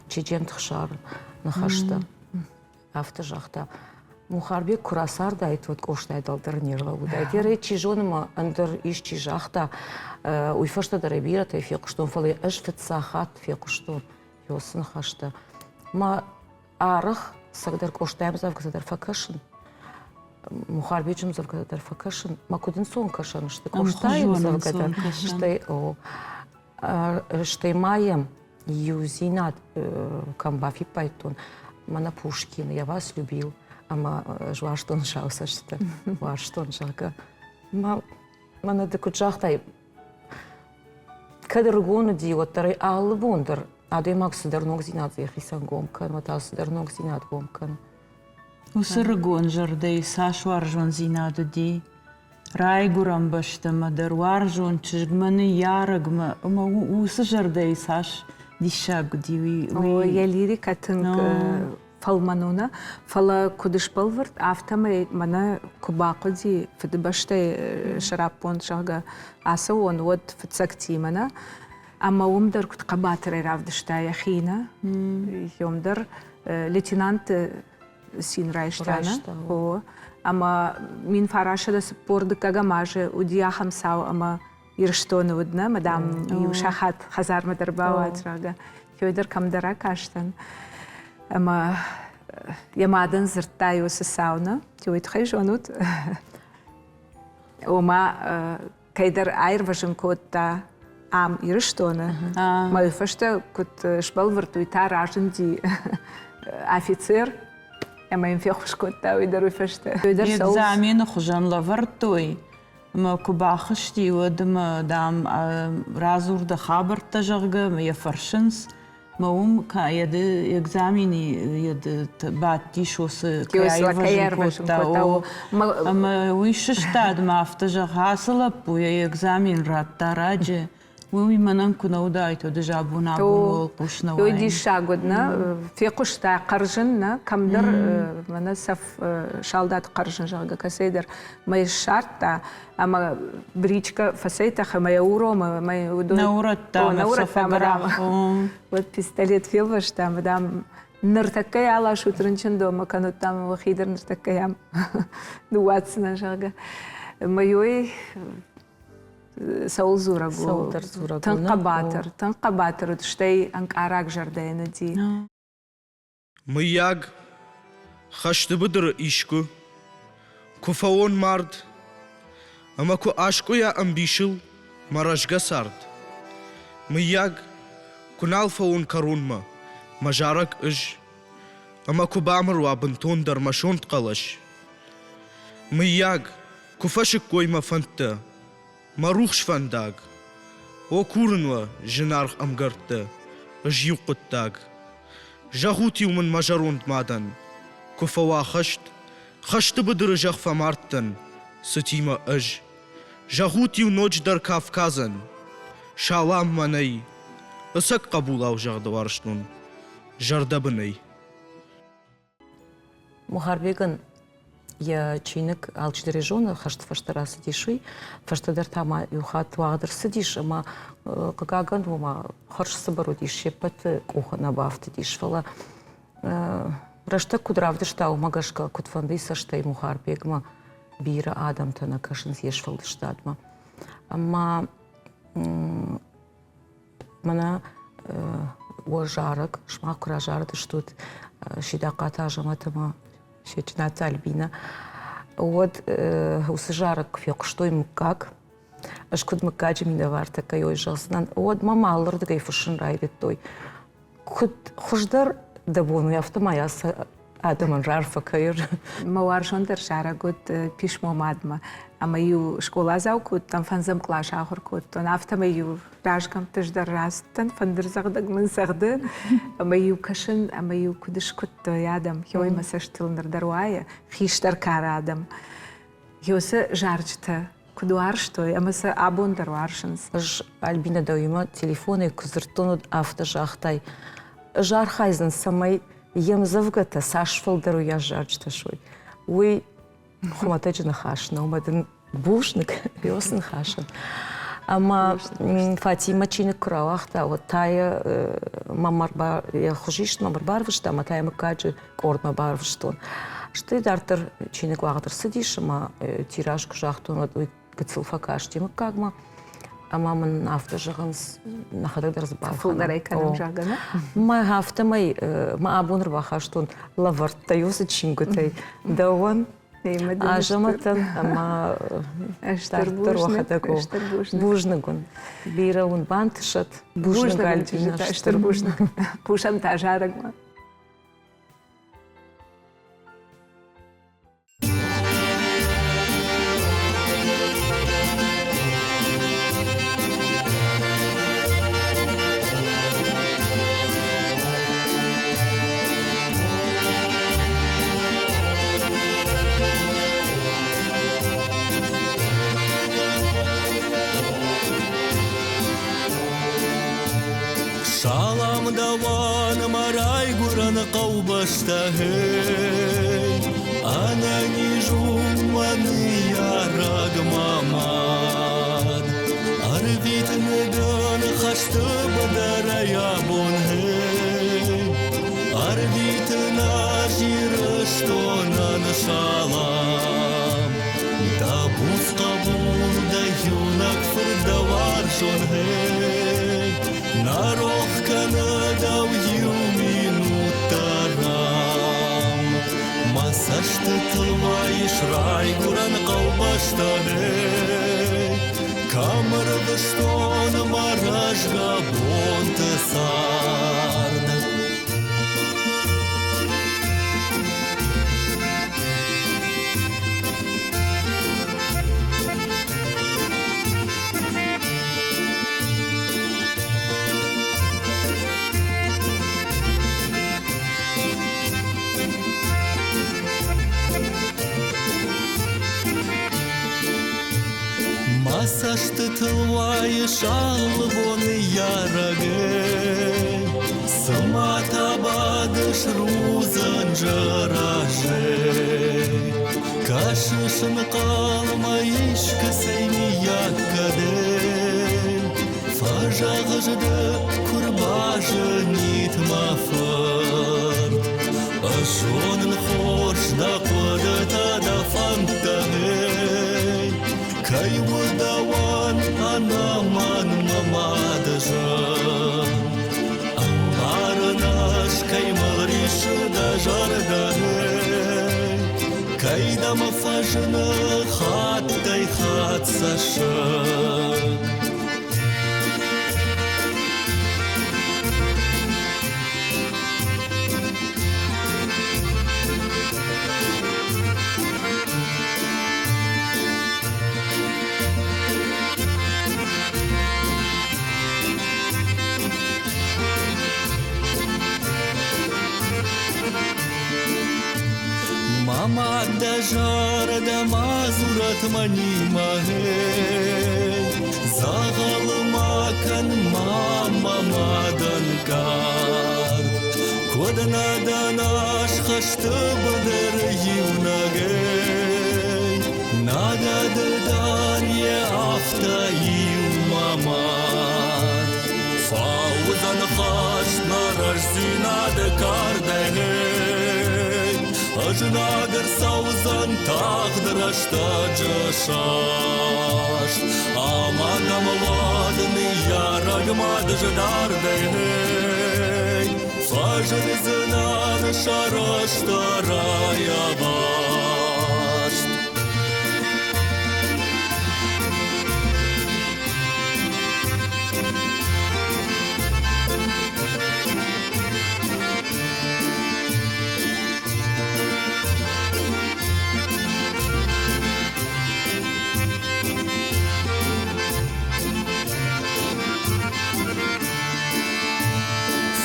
Чеджемты Хсары ныхӕстӕ. Афтӕ загъта, Мухарбег куы рацардаид, уӕд Къостайы дӕлдӕр не рлӕууыдаид. Йӕ чи зоны ма ӕндӕр исчи загъта, уый фӕстӕ дӕр ӕй бирӕтӕй фехъуыстон, фӕлӕ ӕз фыццаг хатт фехъуыстон уыцы ныхӕстӕ. Мӕ арӕх цӕгдӕр Къостайы ӕмдзӕвгӕтӕ дӕр фӕкӕсын, Мухарбеджы ӕмдзӕвгӕтӕ дӕр фӕкӕсын. Мӕ куыд ӕнцон кӕсӕн сты Къостайы ӕмдзӕвгӕтӕ, стӕй о. Стӕй ма йӕм иудзинад кӕм бафиппайдтон, мӕнӕ Пушкин, я вас любил, ӕмӕ ӕз уарзтон сау цӕстытӕ, уарзтон, зӕгъгӕ. Мӕнӕ ды куыд загътай, кӕд ӕрыгон уыди, уӕддӕр ӕй алы бон дӕр адӕймаг цыдӕр ногдзинад йӕхицӕн гом кӕны, та цыдӕр ногдзинад гом кӕны. Уыцы рыгон зӕрдӕйы цас уарзондзинад уыди райгуырӕн бӕстӕмӕ дӕр, уарзон чызгмӕ, ныййарӕгмӕ, ӕмӕ уыцы зӕрдӕйы цас диссаг уыди, уый. Йӕ лирикӕ тынг фӕлмӕн у, нӕ? Фӕлӕ куыд сбӕлвырд, афтӕмӕй мӕнӕ куы бахъуыди Фыдыбӕстӕйы сӕраппонд, зӕгъгӕ, ацӕуон, уӕд фыццӕгтимӕ, нӕ? Ӕмӕ уым дӕр куыд хъӕбатырӕй равдыста йӕхи, нӕ? Уым дӕр лейтенанты цин райста, нӕ? О. Ӕмӕ 1942 азы уыди ахӕм цау, ӕмӕ Ирыстоны уыд, нӕ, мадам иу сахат хӕдзармӕ дӕр бауад, зӕгъгӕ. Федор кӕмдӕр акастӕн. Ӕмӕ йӕ мадӕн дзырдта уыцы цау, нӕ? Уый тыххӕй зонут? Ома, кӕйдӕр аирвӕзын кодта ам Ирыстоны. Мӕ фӕстӕ куыд сбӕлвырд, уый та разынди офицер, ӕмӕ йын феххуыс кодта уый дӕр уый фӕстӕ. Экзамены хуызӕн лӕвӕрдтой, ӕмӕ куы бахызти, уӕд ӕмӕ, дам, радзур дӕ хабӕрттӕ, зӕгъгӕ, ӕмӕ йӕ фӕрсынц. Мӕ уым йӕ экзамены бадтис уыцы кӕй аирвӕзын кодта, ӕмӕ уый сыстад ӕмӕ афтӕ зӕгъы, ацы лӕппу йӕ экзамен радта раджы, уый мӕнӕн куы нӕ уыдаид, уӕд ӕз абон абон уӕлхъус нӕ уаин. Ой, диссаг уыд, нӕ? Фехъуыста хъӕрзын, нӕ? Кӕмдӕр мӕнӕ цӕф салдат хъӕрзын, зӕгъгӕ, кӕцӕйдӕр мӕ ссардта ӕмӕ бричкӕ фӕцӕйтӕхы ӕмӕ йӕ уромы ӕмӕ уыдон нӕ урӕдта, нӕ урӕдта уӕд пистолет фелвӕста ӕмӕ, дам, ныртӕккӕ йӕ аласут рынчындонмӕ, кӕннод, дам, уӕхи дӕр ныртӕккӕ йӕм ныууадздзынӕн, зӕгъгӕ. Ӕмӕ ой цӕуыл дзурӕг у? Тынг хъӕбатыр, тынг хъӕбатыр уыд, стӕй ӕнкъараг зӕрдӕйӕн уыди. Мыййаг, хӕсты быдыры искуы куы фӕуон мард ӕмӕ куы аскъуыйа ӕмбисыл мӕ рӕзгӕ цард, мыййаг, куы нал фӕуон кӕронмӕ мӕ зарӕг ыз ӕмӕ куы бамыр уа бынтондӕр мӕ сонт хъӕлӕс, мыййаг, куы фӕсыккой мӕ фӕндтӕ, мӕ рухс фӕндаг. О, курын уӕ, зынаргъ ӕмгӕрттӕ, ӕз иу хъуыддаг. Зӕгъут-иу мын мӕ зӕронд мадӕн, куы фӕуа хӕст, хӕсты быдыры зӕхх фӕмардтӕн, цытимӕ ӕз. Зӕгъут-иу ноджыдӕр Кавказӕн, салам мӕнӕй, ӕцӕг хъӕбулау зӕгъд уарзтон, зӕрдӕбынӕй. Мухарбегӕн йӕ чиныг алчидӕр зоны, хӕсты фӕстӕ рацыдис уый. Фӕстӕдӕр та ма иу хатт уагъд ӕрцыдис ӕмӕ хъыгагӕн, ома хӕрз цыбыр уыдис, се ппӕты къухы нӕ бафтыдис. Фӕлӕ рӕстӕг куыд равдыста, уымӕ гӕсгӕ куыдфӕндыйы цӕстӕй Мухарбегмӕ бирӕ адӕмтӕ нӕ кӕсынц йе сфӕлдыстадмӕ. Ӕмӕ Мӕнӕ уӕ зарӕг, сымах куы разарыдыстут Сидахъаты Азӕмӕт ӕмӕ Сечъынаты Альбинӕ, уӕд уыцы зарӕг куы фехъуыстой мыггаг, ӕз куыд мыггаджы минӕвартӕ кӕй зӕгъдзынӕн, уӕд мӕм алырдыгӕй фыссын райдыдтой. Куыд хуыздӕр дӕ бон у, афтӕ ма ацы адӕмӕн раарфӕ кӕнын. Мӕ уарзондӕр зарӕг уыд писмо мадмӕ. Ӕмӕ-иу скъоладзау куы уыдтӕн, фӕндзӕм къласы ахуыр кодтон, афтӕмӕй-иу разгӕмтты дӕр рацыдтӕн, фӕндырдзӕгъдӕг мын цӕгъды. Ӕмӕ-иу кӕсын, ӕмӕ-иу куыд скуыдтой адӕм, хиуӕй мӕ цӕстыл ныр дӕр уайы, хистӕр кары адӕм. Уыцы зарджытӕ куыд уарзтой ӕмӕ сӕ абон дӕр уарзынц. Ӕз Альбинӕ дӕуимӕ телефонӕй куы дзырдтон, уӕд афтӕ загътай, ӕз архайдзӕн, цӕмӕй йе мдзӕвгӕтӕ цас фылдӕр уыйас зарджытӕ суой. Уый хуымӕтӕджы ныхас нӕу, ӕмӕ дын бузныг уыцы ныхасӕн. Ӕмӕ Фатимӕ чиныг куы рауагъта, уӕд та йӕ мӕм йӕ хуызист мӕм ӕрбарвыста ӕмӕ та йӕ мыггаджы къордмӕ барвыстон. Стӕй дарддӕр чиныг уагъд ӕрцыдис ӕмӕ тираж куы загътон, уӕд уый гыццыл фӕкасти мыггагмӕ. Ӕмӕ мын афтӕ зӕгъынц, нӕхӕдӕг дӕр дзы балхӕнӕм. Фылдӕрӕй кӕнӕм, зӕгъгӕ, нӕ? Мӕ афтӕмӕй мӕ абон ӕрбахастон лӕвӕрттӕ уыцы чингуытӕй дӕуӕн. Азӕмӕтӕн ӕмӕ дарддӕр уӕхӕдӕг бузныг уын. Бирӕ уын бантысӕд. Бузныг, Альбина. Стыр бузныг. Хъусӕм та зарӕгмӕ. Салам дӕуӕн мӕ райгуырӕн хъӕубӕстӕ, гъей! Ӕнӕниз у мӕ ныййарӕг мӕ мад. Ӕрвитыны дын хӕсты быдырӕй абон, гъей! Ӕрвитын ӕз Ирыстонӕн салам. Дӕ буц хъӕбул, дӕ иунӕг фырт, дӕ уарзон, гъей! Нӕ рох кӕны дӕу иу минут дӕр ам. Мӕ цӕстытыл уайыс райгуырӕн хъӕубӕстӕ, гъей! Кӕм ӕрвыстон мӕ рӕзгӕ бонты цард. Мӕ цӕстытыл уайы алы боны ныййарӕгӕй, Цыма та бадыс рудзынджы разӕй. Кӕсыс ӕнхъӕлмӕ искӕцӕй миййаг кӕдӕй, Фӕзӕгъыс ды, куы рбазынид мӕ фырт. Ӕз зонын хорз дӕ хъуыдытӕ, дӕ фӕндтӕ, гъей. Кӕй у дӕуӕн ӕнӕмӕн мӕ мады зын? Ӕмбарын ӕз, кӕй мыл риссы дӕ зӕрдӕ, Кӕй дӕм фӕзыны хаттӕй-хатт цӕссыг. Мӕ мад дӕ зӕрдӕ ма дзурӕд мӕнимӕ, гъей. Дзӕгъӕлы ма кӕн ма мӕ мадӕнкъард. Куыд нӕ дӕн ӕз хӕсты быдыры иунӕгӕй, Нӕ дӕ ды дӕр йе афтӕ иу мӕ мад. Фӕуыдзӕн хӕст нӕ рӕстдзинады кардӕй, Знаг ӕрцӕудзӕн тагъд рӕстӕджы саст. Ӕмӕ дӕм уӕд ныййарӕг мад зыдардӕй Фӕзындзынӕн сӕрыстырӕй ӕваст.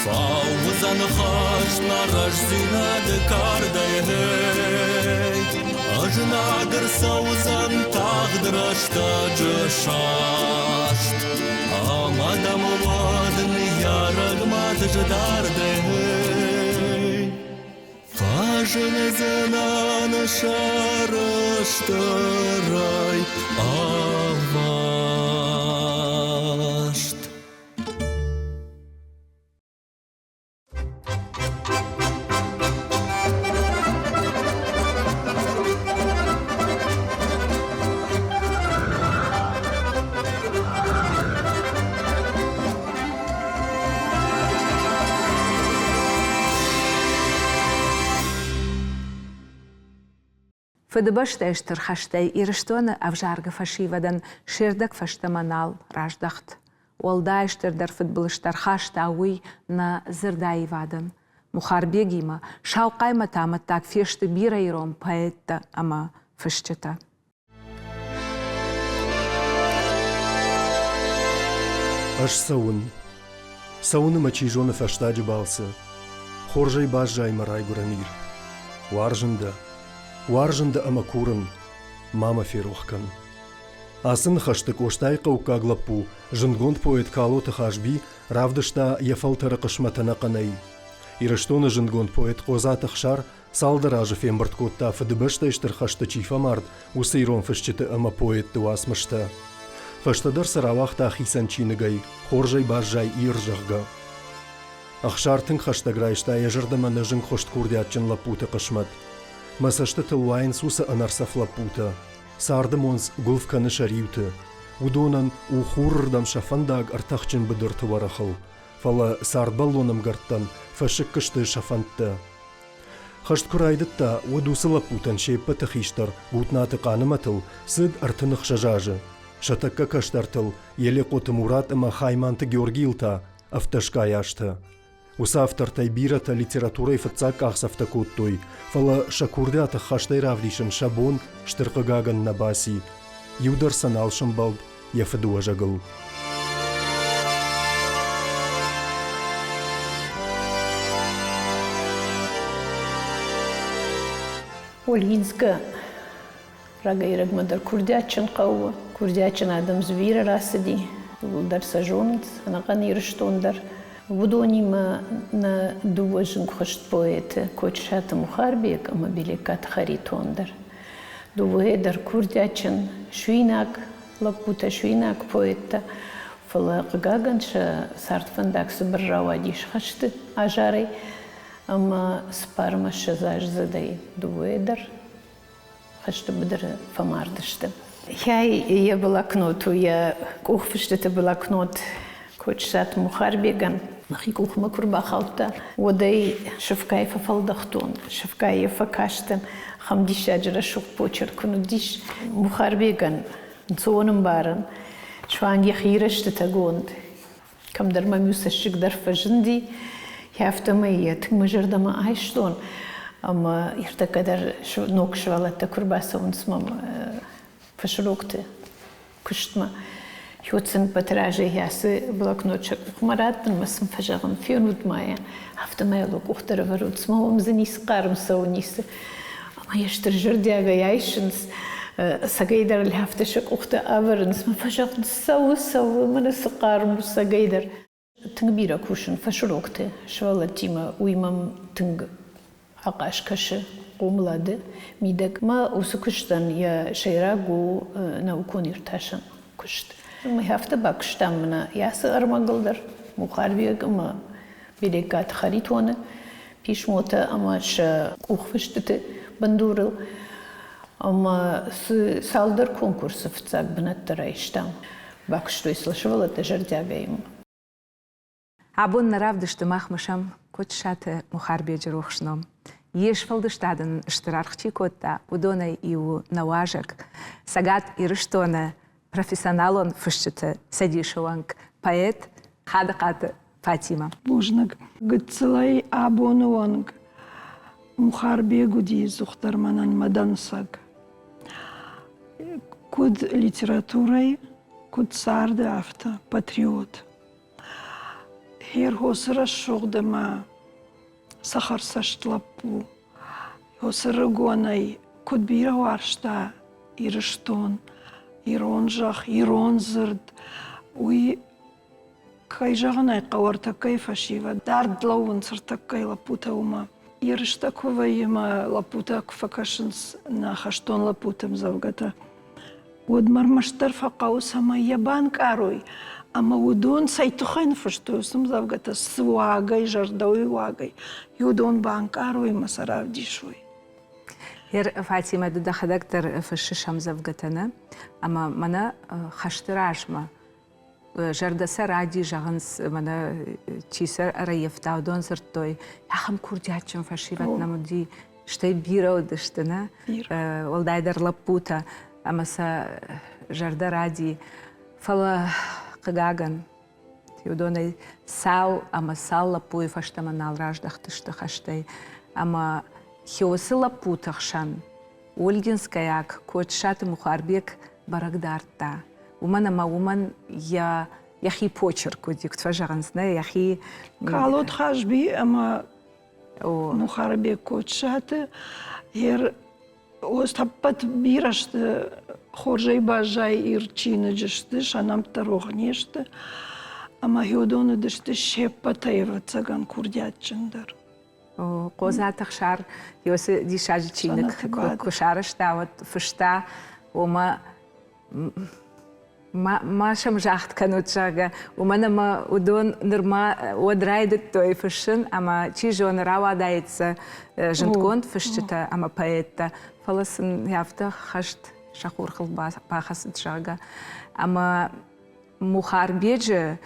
Фӕуыдзӕн хӕст нӕ рӕстдзинады кардӕй, гъей. Ӕзнаг ӕрцӕудзӕн тагъд рӕстӕджы саст. Ӕмӕ дӕм уӕд ныййарӕг мад зыдардӕй, Фӕзындзынӕн сӕрыстырӕй ӕваст. Фыдыбӕстӕйы Стыр хӕстӕй Ирыстоны ӕвзаргӕ фӕсивӕдӕн се рдӕг фӕстӕмӕ нал раздӕхт. Уӕлдай стырдӕр фыдбылызтӕ рхаста уый нӕ дзырдаивадӕн. Мухарбегимӕ сау хъаймӕты амӕттаг фесты бирӕ ирон поэттӕ ӕмӕ фысджытӕ. Ӕз цӕуын. Цӕуын ӕмӕ чи зоны фӕстаджы балцы. Хорзӕй баззай мӕ райгуырӕн Ир. Уарзын дӕ. Уарзын дӕ ӕмӕ курын, ма мӕ ферох кӕн. Ацы ныхӕсты Къостайы хъӕуккаг лӕппу, зындгонд поэт Калоты Хазби равдыста йӕ фӕлтӕры хъысмӕт ӕнӕхъӕнӕй. Ирыстоны зындгонд поэт Хъодзаты Ӕхсар цалдӕр азы фембырд кодта, Фыдыбӕстӕйы Стыр хӕсты чи фӕмард, уыцы ирон фысджыты ӕмӕ поэтты уацмыстӕ. Фӕстӕдӕр сӕ рауагъта хицӕн чиныгӕй «Хорзӕй баззай, Ир», зӕгъгӕ. Ӕхсар тынг хӕстӕг райста йӕ зӕрдӕмӕ нӕ зынгхуыст курдиатджын лӕппуты хъысмӕт. Мӕ цӕстытыл уайынц уыцы ӕнӕрцӕф лӕппутӕ. Царды монц гуылф кӕны сӕ риуты. Уыдонӕн у хурырдӕм сӕ фӕндаг ӕртӕхджын быдырты уӕрӕхыл, фӕлӕ цардбӕллон ӕмгӕрттӕн фӕсыкк сты сӕ фӕндтӕ. Хӕст куы райдыдта, уӕд уыцы лӕппутӕн се ппӕты хистӕр Гутнаты Хъанымӕтыл цыд 36 азы, сӕ тӕккӕ кӕстӕртыл Елехъоты Мурат ӕмӕ Хайманты Георгийыл та ӕвддӕсгай азтӕ. Уыцы автортӕй бирӕтӕ литературӕйы фыццаг къахдзӕфтӕ кодтой, фӕлӕ сӕ курдиаты хӕстӕй равдисын сӕ бон стыр хъыгагӕн нӕ баци. Иу дӕр сӕ нал сӕмбӕлд йӕ фыдыуӕзӕгыл. Ольгинскэ рагӕй-рӕгмӕ дӕр курдиатджын хъӕу у. Курдиатджын адӕм дзы бирӕ рацыди, иууылдӕр сӕ зонынц, ӕнӕхъӕн Ирыстон дӕр. Уыдонимӕ нӕ дыууӕ зынгхуыст поэты Кочысаты Мухарбег ӕмӕ Белеккаты Харитон дӕр. Дыууӕйӕ дӕр курдиатджын, суинаг лӕппутӕ, суинаг поэттӕ, фӕлӕ, хъыгагӕн, сӕ цардфӕндаг цыбыр рауадис хӕсты азарӕй ӕмӕ цыппармӕ ссӕдзаздзыдӕй дыууӕйӕ дӕр хӕсты быдыры фӕмард сты. Хӕй йӕ блокнот у, йӕ къухфыстыты блокнот Кочысаты Мухарбегӕн. Мӕхи къухмӕ куы рбахаудта, уӕд ӕй сыфгай фӕфӕлдӕхтон, сыфгай йӕ фӕкастӕн. Ахӕм диссаджы рӕсугъд почерк куы уыдис Мухарбегӕн, ӕнцон ӕмбарӕн, суанг йӕхи рӕстытӕгонд. Кӕмдӕр мӕм иу цӕссыг дӕр фӕзынди, афтӕмӕй йӕ тынг мӕ зӕрдӕмӕ айстон. Ӕмӕ ӕртӕккӕ дӕр ног сывӕллӕттӕ куы рбацӕуынц мӕм фӕсрокты куыстмӕ, уӕд сын ӕппӕты разӕй ацы блокнот сӕ къухмӕ раттын ӕмӕ сын фӕзӕгъын, фенут ма йӕ, афтӕмӕй йыл уӕ къух дӕр ӕвӕрут, цыма уӕм дзы ницы хъарм цӕуы, ницы. Ӕмӕ йӕ стыр зӕрдиагӕй айсынц, цӕгӕйдӕр лӕфты сӕ къухтӕ ӕвӕрынц, мӕ фӕзӕгъынц, цӕуы, цӕуы, мӕнӕ цы хъарм у цӕгӕйдӕр. Тынг бирӕ кусын фӕсурокты сывӕллӕттимӕ, уый мӕм тынг ахъаз кӕсы хъомылады мидӕг. Мӕ уыцы куыстӕн йӕ сӕйраг у наукон иртасӕн куыст. Мӕ афтӕ бакуыстам мӕнӕ ацы ӕрмӕгыл дӕр, Мухарбег ӕмӕ Белеккаты Харитоны писмотӕ ӕмӕ сӕ къухфыстыты бындурыл. Ӕмӕ цы цалдӕр конкурсы фыццаг бынӕттӕ райстам. Бакуыстой сыл сывӕллӕттӕ зӕрдиагӕй. Абон нӕ равдысты мах мысӕм Кочысаты Мухарбеджы рухс ном. Йе сфӕлдыстад ын стыр аргъ чи кодта, уыдонӕй иу у нӕ уазӕг, Цӕгат Ирыстоны профессионалон фысджыты цӕдисы уӕнг, поэт Хадыхъаты Фатимӕ. Бузныг. Гыццылӕй абоны онг Мухарбег уыди ӕдзухдӕр мӕнӕн мӕ дӕнцӕг. Куыд литературӕйы, куыд царды, афтӕ патриот. Херхосы рӕсугъд ӕмӕ цӕхӕрцӕст лӕппу. Уыцы рыгонӕй куыд бирӕ уарзта Ирыстон, ирон зӕхх, ирон дзырд, уый Кӕй зӕгъын ӕй хъӕуы, ӕртӕккӕйы фӕсивӕд дард лӕууынц ӕртӕккӕйы лӕппутӕ уымӕ. Ерыстӕ куы вӕййы мӕ лӕппутӕ куы фӕкӕсынц нӕ хӕстон лӕппуты ӕмдзӕвгӕтӕ, уӕд мӕ ӕрмӕстдӕр фӕхъӕуы, цӕмӕй йӕ банкъарой ӕмӕ уыдон цӕй тыххӕй ныффыстой уыцы ӕмдзӕвгӕтӕ, цы уагӕй, зӕрдӕуый уагӕй, уыдон банкъарой ӕмӕ сӕ равдисой. Ер Фатимӕ, ды дӕхӕдӕг дӕр фыссыс ӕмдзӕвгӕтӕ, нӕ? Ӕмӕ мӕнӕ хӕсты размӕ зӕрдӕ сӕ ради зӕгъынц, мӕнӕ чи сӕ ӕрӕййӕфта, уыдон дзырдтой, ахӕм курдиатджын фӕсивӕд нӕм уыди. Стӕй бирӕ уыдысты, нӕ? Уӕлдайдӕр лӕппутӕ, ӕмӕ сӕ зӕрдӕ ради. Фӕлӕ, хъыгагӕн, уыдонӕй цал ӕмӕ цал лӕппуйы фӕстӕмӕ нал раздӕхтысты хӕстӕй. Ӕмӕ Хеосы лӕппуты хсӕн Ольгинскӕйаг Кочысаты Мухарбег бӕрӕг дардта, уымӕн ӕмӕ уымӕн йӕ йӕхи почерк уыди, куыд фӕзӕгъынц, нӕ йӕхи... Калот Хазби ӕмӕ Мухарбег Кочысаты йе ӕппӕт бирӕ сты, хорзӕй баззайы ирд чиныджы сты, сӕ нӕмттӕ рох не сты. Ӕмӕ уыдон уыдысты се ппӕтӕй, ӕвӕццӕгӕн, курдиатджындӕр. Хъодзаты Ӕхсар уыцы диссаджы чиныг куы сарӕзта, уӕд фыста, ома ма сӕм загъд кӕнут, зӕгъгӕ, уымӕн ӕмӕ уыдон нырма уӕд райдыдтой фыссын ӕмӕ чи зоны рауадаид сӕ зындгонд фысджытӕ ӕмӕ поэттӕ, фӕлӕ сын афтӕ хӕст сӕ хурхыл бахӕцыд, зӕгъгӕ. Ӕмӕ Мухарбеджы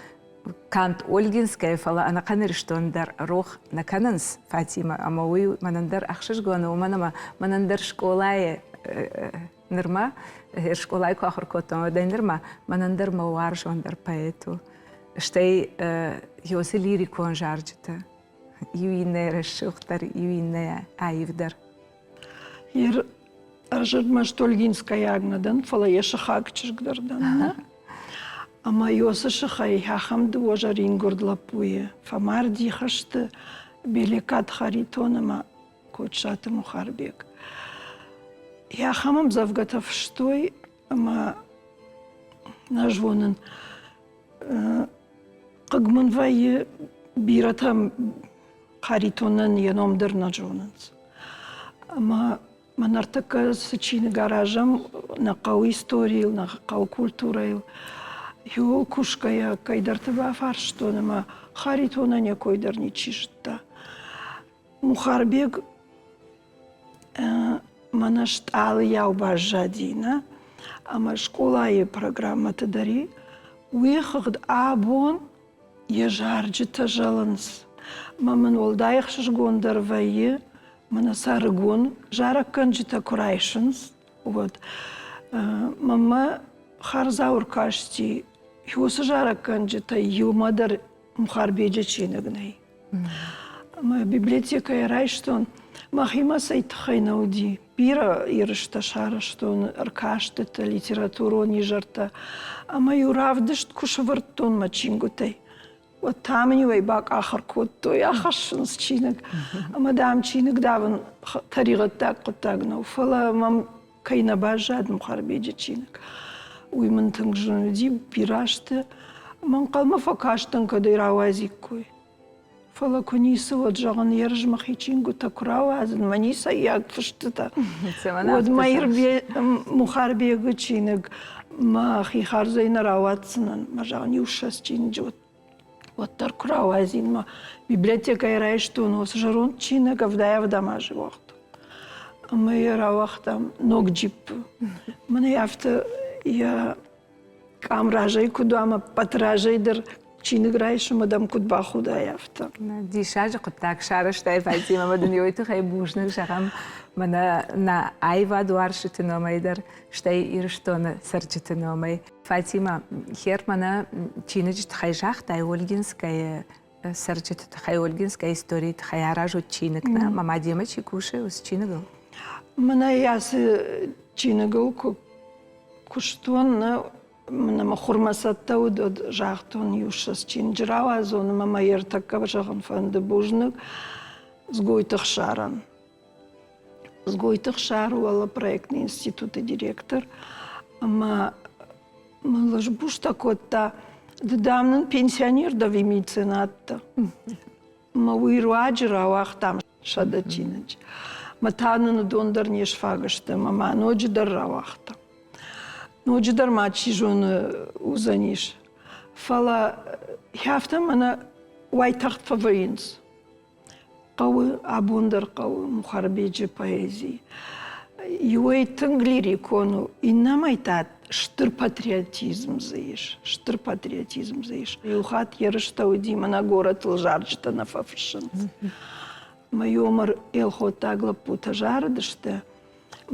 канд Ольгинскӕйы, фӕлӕ ӕнӕхъӕн Ирыстон дӕр рох нӕ кӕнынц Фатимӕ, ӕмӕ уый мӕнӕн дӕр ӕхсызгон у, уымӕн ӕмӕ мӕнӕн дӕр скъолайы нырма, скъолайы куы ахуыр кодтон, уӕдӕй нырма мӕнӕн дӕр мӕ уарзондӕр поэт у. Стӕй Йосы лирикон зарджытӕ, иу иннӕйӕ рӕсугъддӕр, иу иннӕйӕ аивдӕр. Ер ӕрзӕрдмӕст Ольгинскӕйаг нӕ дӕн, фӕлӕ йӕ сыхаг чызг дӕр дӕн. Нӕ? Ӕмӕ Йосы сыхӕй ахӕм дыууӕ зӕрингуырд лӕппуйы фӕмарди хӕсты Белекат Харитон ӕмӕ Кочысаты Мухарбег. Ахӕм ӕмдзӕвгӕтӕ фыстой ӕмӕ нӕ зонын, хъыг мын вӕййы бирӕтӕм Харитонӕн йӕ ном дӕр нӕ зонынц. Ӕмӕ мӕ ныртӕккӕ цы чиныг аразӕм нӕ хъӕуы историйыл, нӕ хъӕуы культурӕйыл, иуыл кусгӕйӕ кӕйдӕрты бафарстон ӕмӕ Харитонӕн йӕ кой дӕр ничи зыдта. Мухарбег мӕнӕ стъалыйау баззади, нӕ? Ӕмӕ скъолайы программӕты дӕр и. Уый хыгъд абон йӕ зарджытӕ зӕлынц. Мӕ мын уӕлдай ӕхсызгондӕр вӕййы, мӕнӕ сӕ ӕрыгон зарӕггӕнджытӕ куы райсынц, уӕд. Мӕнмӕ хардзау ӕркасти, уыцы зарӕггӕнджытӕй иумӕ дӕр Мухарбеджы чиныг нӕй. Ӕмӕ библиотекӕйӕ райстон, мӕхимӕ цӕй тыххӕй нӕ уыди. Бирӕ ерыстӕ сарӕзтон, ӕркастытӕ, литературон изӕртӕ. Ӕмӕ-иу равдыст куы сӕвӕрдтон мӕ чингуытӕй, уӕд та мын-иу ӕй бакъахыр кодтой, ахӕссынц чиныг. Ӕмӕ, дам, чиныг давын тӕригъӕддаг хъуыддаг нӕу, фӕлӕ мӕм кӕй нӕ баззад Мухарбеджы чиныг, уый мын тынг зын уыди, бирӕ азты. Мӕ ӕнхъӕлмӕ фӕкастӕн, кӕд ӕй рауадзиккой. Фӕлӕ куы ницы, уӕд зӕгъын, ерыс мӕхи чингуытӕ куы рауадзын, мӕ ницӕййаг фыстытӕ, уӕд Мухарбегы чиныг мӕхи хардзӕй нӕ рауадздзынӕн. Мӕ зӕгъын, иу ссӕдз чиныджы уӕддӕр куы рауадзин мӕ библиотекӕйы райстон уыцы зӕронд чиныг ӕвдай ӕвдӕм азы уагъд. Ӕмӕ йӕ рауагътам ног джиппы. Мӕнӕ афтӕ йӕ къам разӕй куыд уа ӕмӕ ӕппӕт разӕй дӕр чиныг райсым дӕм куыд бахудай, афтӕ. Диссаджы хъуыддаг сарӕзтай, Фатимӕ, ӕмӕ дын уый тыххӕй бузныг зӕгъӕм мӕнӕ нӕ аивадуарзджыты номӕй дӕр, стӕй Ирыстоны цӕрджыты номӕй. Фатимӕ, хер мӕнӕ чиныджы тыххӕй загътай, Ольгинскӕйы цӕрджыты тыххӕй, Ольгинскӕйы историйы тыххӕй аразут чиныг, нӕ? Мӕ мадемӕ чи кусы, уыцы чиныгыл? Мӕнӕ ацы чиныгыл куы куыстон, нӕ мӕ хурмӕ цӕттӕ уыд, уӕд загътон иу ссӕдз чиныджы рауадзон ӕмӕ мӕ ӕртӕккӕ зӕгъын фӕнды бузныг Дзгойты Хсарӕн. Дзгойты Хсар уӕлӕ проектный институты директор ӕмӕ мын лызбустӕ кодта, ды, дам, нын пенсионер дӕ ӕви меценат дӕ. Мӕ уый руаджы рауагътам 100 чиныджы. Мӕ та нын уыдон дӕр не сфаг сты ӕмӕ ма ноджыдӕр рауагътам. Ноджыдӕр ма чи зоны уыдзӕнис. Фӕлӕ афтӕ мӕнӕ уайтагъд фӕвӕййынц. Хъӕуы, абон дӕр хъӕуы Мухарбеджы поэзи. Иуӕй тынг лирикон у, иннӕмӕй та стыр патриотизм дзы ис, стыр патриотизм дзы ис. Иу хатт ерыстӕ уыди, мӕнӕ горӕтыл зарджытӕ нӕ фӕфыссынц. Мӕ ёмыр елхоттаг лӕппутӕ зарыдысты.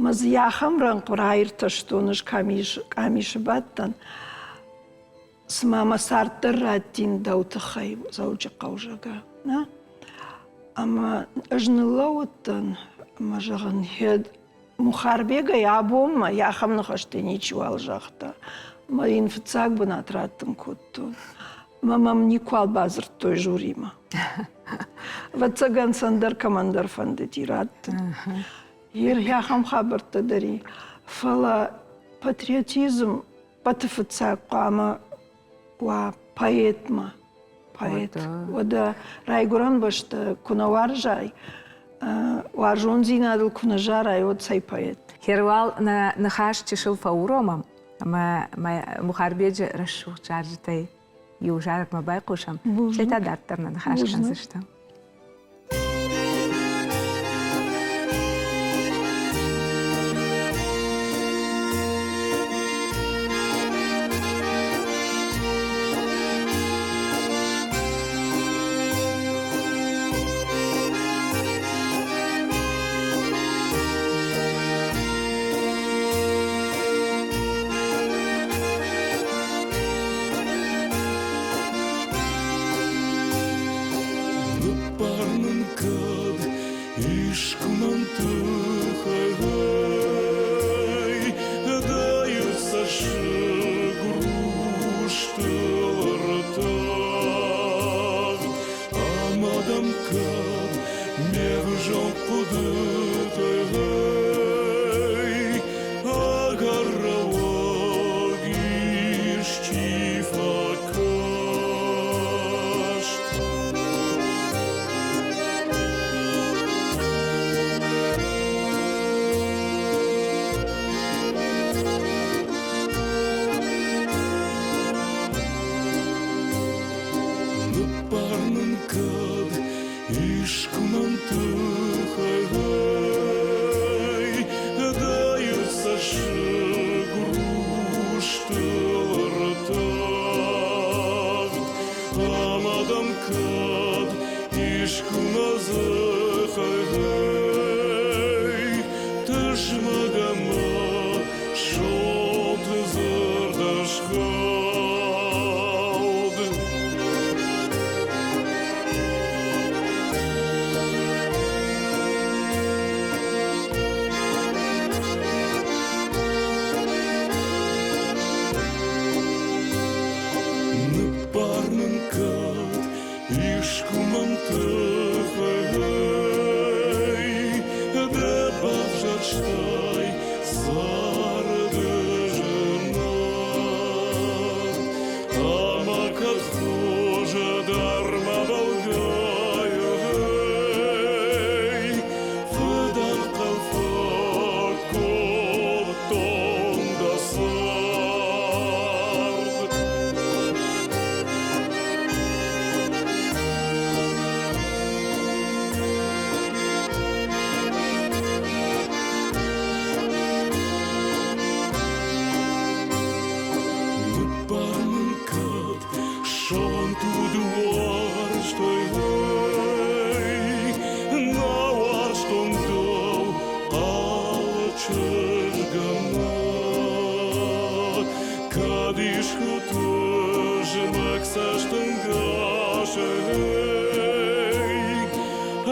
Мӕ дзы ахӕм рӕнхъ раиртӕстон ӕз къамисы бадтӕн. Цыма мӕ цард дӕр раттин дӕу тыххӕй Дзӕуджыхъӕу, зӕгъгӕ. Нӕ? Ӕмӕ ӕз ныллӕууыдтӕн ӕмӕ зӕгъын, Мухарбегӕй абонмӕ ахӕм ныхӕстӕ ничиуал загъта. Мӕ йын фыццаг бынат раттын кодтон. Мӕ мӕм никуал бадзырдтой жюримӕ. Ӕвӕццӕгӕн сӕ ӕндӕр кӕмӕндӕр фӕндыди раттын. Ахӕм хабӕрттӕ дӕр и. Фӕлӕ патриотизм пӕты фыццаг хъуамӕ уа поэтмӕ. Поэт. Уӕдӕ райгуырӕн бӕстӕ куы нӕ уарзай, уарзондзинадыл куы нӕ зарай, уӕд цӕй поэт? Херуал нӕ ныхас чысыл фӕуромӕм ӕмӕ Мухарбеджы рӕсугъд зарджытӕй иу зарӕгмӕ байхъусӕм, стӕй та дарддӕр нӕ ныхас кӕндзыстӕм. Ныббар нын кӕд искуы мӕн тыххӕй, Дӕ цӕссыг рустыл ӕртагъд, Ӕмӕ дӕм кӕд ме взонг хъуыдытӕй Ӕгӕр рӕуӕг исчи фӕкаст. Ныббар нын кӕд искуы мӕн тыххӕй, Дӕ цӕссыг рустыл ӕртагъд, Ӕмӕ дӕм кӕд искуы мӕ дзыхӕй Тызмӕг ӕмӕ сонт дзырд ысхауд. Ныббар нын кӕд искуы мӕн тыххӕй, Дӕ бавзӕрстай царды зынад. Ӕмӕ кӕд хуыздӕр ма бӕлгӕйы, Фыдӕнхъӕл фӕкодтон дӕ цард. Ныббар мын кӕд сонт уд уарзтой, Нӕ уарзтон дӕу хъал чызгмӕ. Кӕд искуы тызмӕг цӕстӕнгасӕй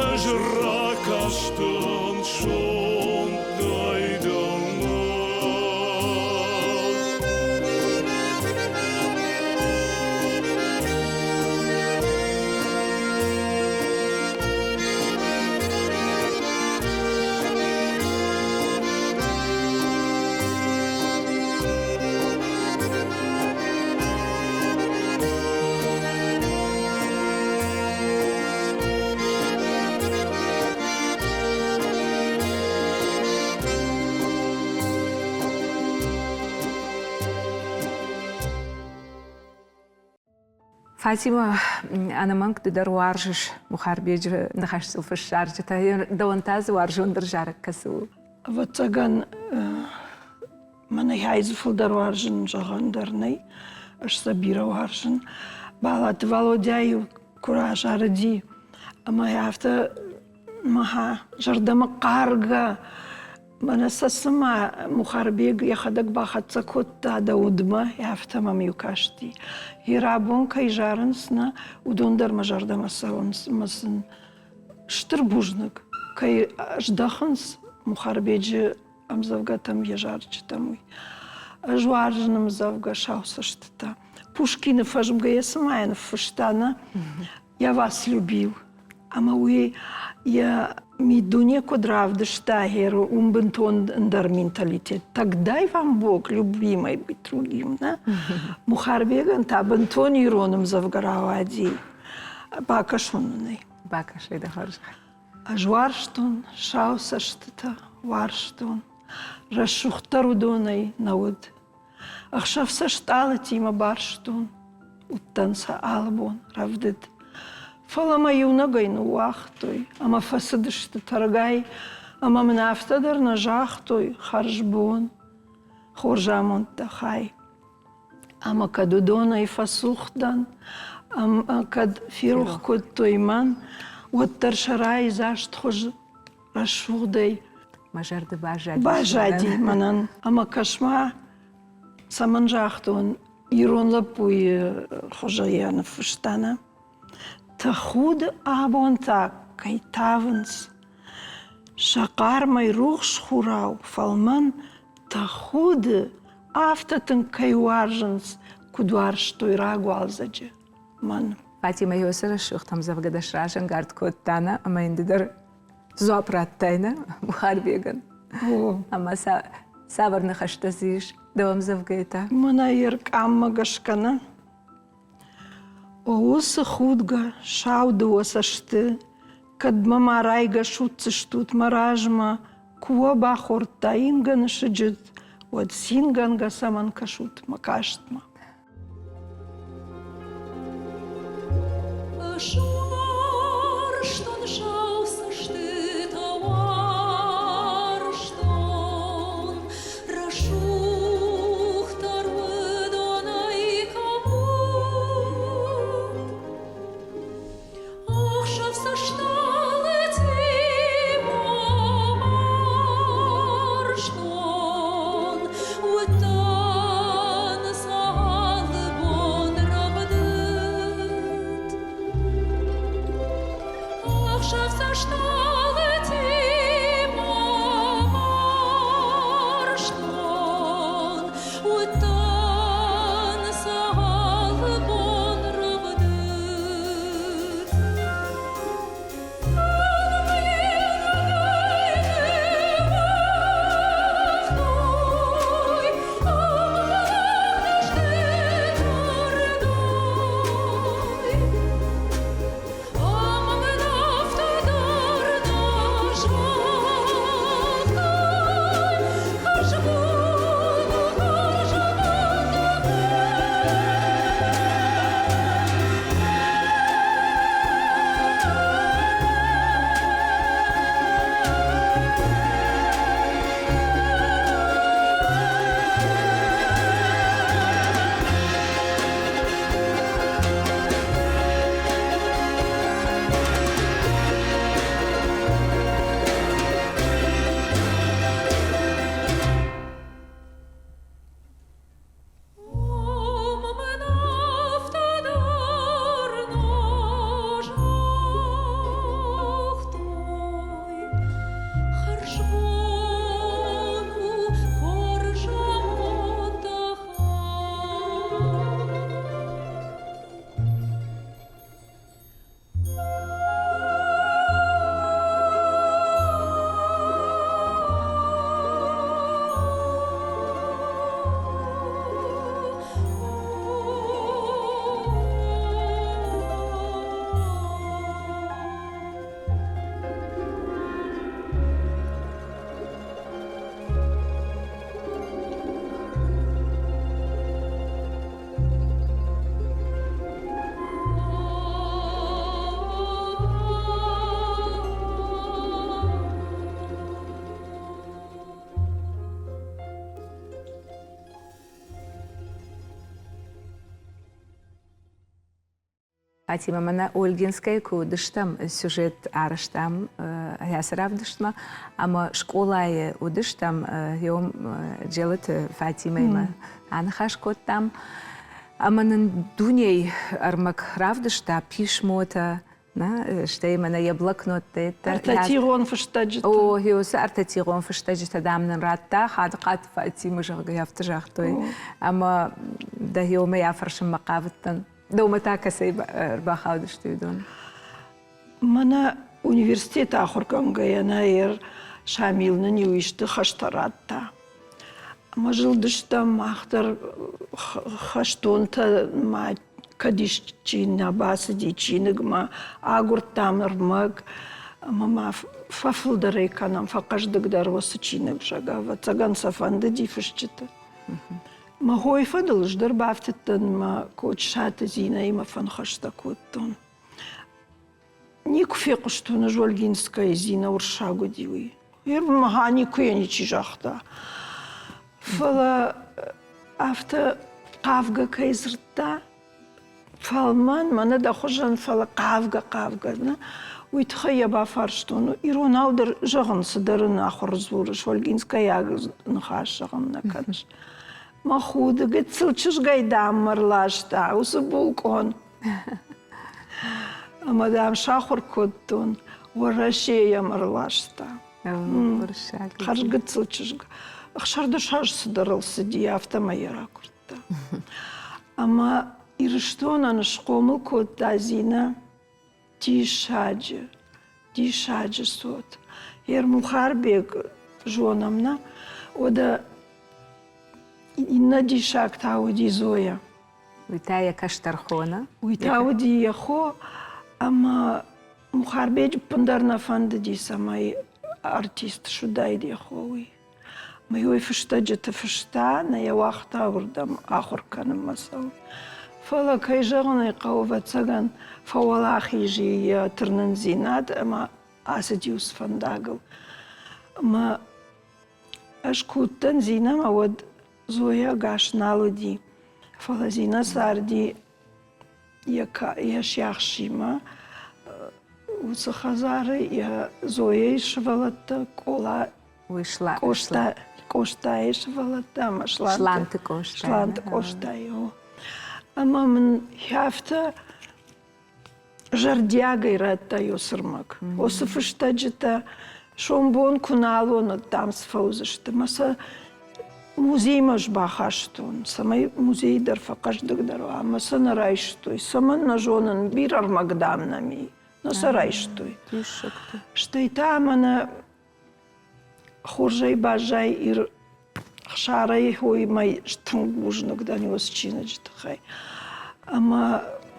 Ӕз ракастӕн сонтӕй дӕумӕ. Фатима, ӕнӕмӕнг ды дӕр уарзыс Мухарбеджы ныхӕстыл фыст зарджытӕ. Дӕуӕн та дзы уарзондӕр зарӕг кӕцы у? Ӕвӕццӕгӕн, мӕнӕй дзы фылдӕр уарзын зӕгъӕн дӕр нӕй. Ӕз сӕ бирӕ уарзын. Балаты Валодяйы куы разарыди, ӕмӕ афтӕ Мӕ зӕрдӕмӕ хъаргӕ Мӕнӕ сӕ цыма Мухарбег йӕхӕдӕг бахӕццӕ кодта дӕ удмӕ, афтӕ мӕм-иу касти. Йе рабон кӕй зарынц, нӕ, уыдон дӕр мӕ зӕрдӕмӕ цӕуынц ӕмӕ сын стыр бузныг, кӕй здӕхынц Мухарбеджы ӕмдзӕвгӕтӕм, йӕ зарджытӕм, уый. Ӕз уарзын ӕмдзӕвгӕ «Сау цӕстытӕ». Пушкины фӕзмгӕйӕ цыма йӕ ныффыста, нӕ? Я вас любил. Ӕмӕ уый йӕ миддуне куыд равдыста, уым бынтон ӕндӕр менталитет. Тогда и вам Бог любимый быть другим, да? Мухарбегӕн та бынтон ирон ӕмдзӕвгӕ рауади. Бакӕсон ын ӕй. Бакӕсай дӕ хорзӕх. Ӕз уарзтон сау цӕстытӕ, уарзтон. Рӕсугъддӕр уыдонӕй нӕ уыд. Ӕхсӕв сӕ стъалытимӕ барстон, уыдтӕн сӕ алыбон рӕвдыд. Фӕлӕ мӕ иунӕгӕй ныууагътой ӕмӕ фӕцыдысты тӕргай, ӕмӕ мын афтӕ дӕр нӕ загътой хӕрзбон, хорз амонд дӕ хай. Ӕмӕ кӕд уыдонӕй фӕцух дӕн, ӕмӕ кӕд ферох кодтой мӕн, уӕддӕр сӕ райдзаст хуыз рӕсугъдӕй мӕ зӕрды баззади. Баззади мӕнӕн. Ӕмӕ кӕс-ма, цӕмӕн загътон, ирон лӕппуйы хуызы йӕ ныффыста, нӕ? Тӕхуды абон та кӕй тавынц, сӕ хъармӕй рухс хурау фӕлмӕн тӕхуды афтӕ тынг кӕй уарзынц, куыд уарзтой рагуалдзӕджы мӕн. Фатимӕ Йосы рӕсугъд ӕмдзӕвгӕ дӕ сразӕнгард кодта, нӕ? Ӕмӕ йын ды дӕр дзуапп радтай, нӕ, Мухарбегӕн? Ӕмӕ цавӕр ныхӕстӕ дзы ис дӕу ӕмдзӕвгӕйы та? Мӕнӕ йе ркъаммӕ гӕсгӕ нӕ. О, уыцы худгӕ сау дыууӕ цӕсты, кӕд мӕ ма райгӕ судздзыстут мӕ размӕ, куы уӕ бахордта ингӕны сыджыт, уӕд цингӕнгӕ цӕмӕн кӕсут мӕ кастмӕ? Ысуарзтон сау цӕстытӕ уарзтон, Рӕсугъддӕр уыдонӕй кӕм уыд. Ӕхсӕв сӕ стъалытимӕ барстон, Уыдтӕн сӕ алы бон рӕвдыд. Фатимӕ, мӕнӕ Ольгинскӕйы куы уыдыстӕм, сюжет арӕзтам ацы равдыстмӕ, ӕмӕ скъолайы уыдыстӕм, еум Джелыты Фатимӕимӕ аныхас кодтам, ӕмӕ нын дунейы ӕрмӕг равдыста писмотӕ, нӕ, стӕй мӕнӕ йӕ блокноттӕ. Ӕртӕтигъон фыстӕджытӕ. О, уыцы ӕртӕтигъон фыстӕджытӕ, дам, нын радта Хадыхъаты Фатимӕ, зӕгъгӕ, афтӕ загътой. Ӕмӕ дӕ еумӕ афӕрсынмӕ хъавыдтӕн. Дӕумӕ та кӕцӕй ӕрбахаудысты уыдон? Мӕнӕ университеты ахуыргӕнгӕйӕ нӕ Шамил нын иу исты хӕстӕ радта. Ӕмӕ зылдыстӕм мах дӕр хӕстонтӕ ма кӕд исчи нӕ бацыди чиныгмӕ, агуырдтам ӕрмӕг ӕмӕ ма фӕфылдӕрӕй кӕнӕм, фӕхъӕздыгдӕр уыцы чиныг, зӕгъгӕ, ӕвӕццӕгӕн сӕ фӕндыди фысджыты. Мӕ хойы фӕдыл ӕз дӕр бафтыдтӕн мӕ Кочысаты Зинӕимӕ фӕныхӕстӕ кодтон. Никуы фехъуыстон ӕз Ольгинскӕйы Зинӕ уырыссаг уыди, уый. Мӕ никуы йӕ ничи загъта. Фӕлӕ афтӕ хъавгӕ кӕй дзырдта, фӕлмӕн, мӕнӕ дӕ хуызӕн, фӕлӕ хъавгӕ-хъавгӕ, нӕ, уый тыххӕй йӕ бафарстон. Иронау дӕр зӕгъын, цыдӕр ын ахуыр дзурыс, ольгинскӕйаг ныхас зӕгъын нӕ кӕныс. Мӕ худы гыццыл чызгӕй дам мӕ рласта уыцы булкъон. Ӕмӕ дам сахуыр кодтон, Уӕрӕсейӕ мӕ рласта. Хӕрз гыццыл чызг. 16 аз цыдӕр ыл цыди, афтӕмӕй йӕ ракуырдта. Ӕмӕ Ирыстонӕн схъомыл кодта Зинӕ диссаджы, диссаджы цот. Ермухарбег зонӕм нӕ, уӕдӕ иннӕ диссаг та уыди Зоя. Уый та йӕ кӕстӕр хо, нӕ? Уый та уыди йӕ хо, ӕмӕ Мухарбеджы ӕппындӕр нӕ фӕндыди, цӕмӕй артист суыдаид йӕ хо, уый. Мӕ уый фыстӕджыты фыста, нӕ йӕ уагъта уырдӕм ахуыр кӕнынмӕ цӕуын. Фӕлӕ, кӕй зӕгъын ӕй хъӕуы, ӕвӕццӕгӕн, фӕуӕлахиз и йӕ тырнындзинад ӕмӕ ацыди уыцы фӕндагыл. Ӕмӕ ӕз куы уыдтӕн Зинӕмӕ, уӕд Зоя ӕгас нал уыди, фӕлӕ Зинӕ царди йӕ сиахсимӕ уыцы хӕдзары йӕ Зояйы сывӕллӕттӕ Къола Къоста, Къостайы сывӕллӕттӕ ӕмӕ Сланты Къостайы. Сланты Къостайы. Ӕмӕ мын афтӕ зӕрдиагӕй радта Йосырмӕг. Уыцы фыстӕджытӕ сомбон куы нал уон, уӕд дам цы фӕуыдзысты. Мӕ сӕ музеймӕ ӕз бахастон, цӕмӕй музей дӕр фӕхъӕздыгдӕр уа. Ӕмӕ сӕ нӕ райстой. Цӕмӕн нӕ зонын, бирӕ ӕрмӕг дам нӕм и. Нӕ сӕ райстой. Стӕй та мӕнӕ хорзӕй баззай Ир Хсарӕй хоимӕ тынг бузныг дӕн уыцы чиныджы тыххӕй. Ӕмӕ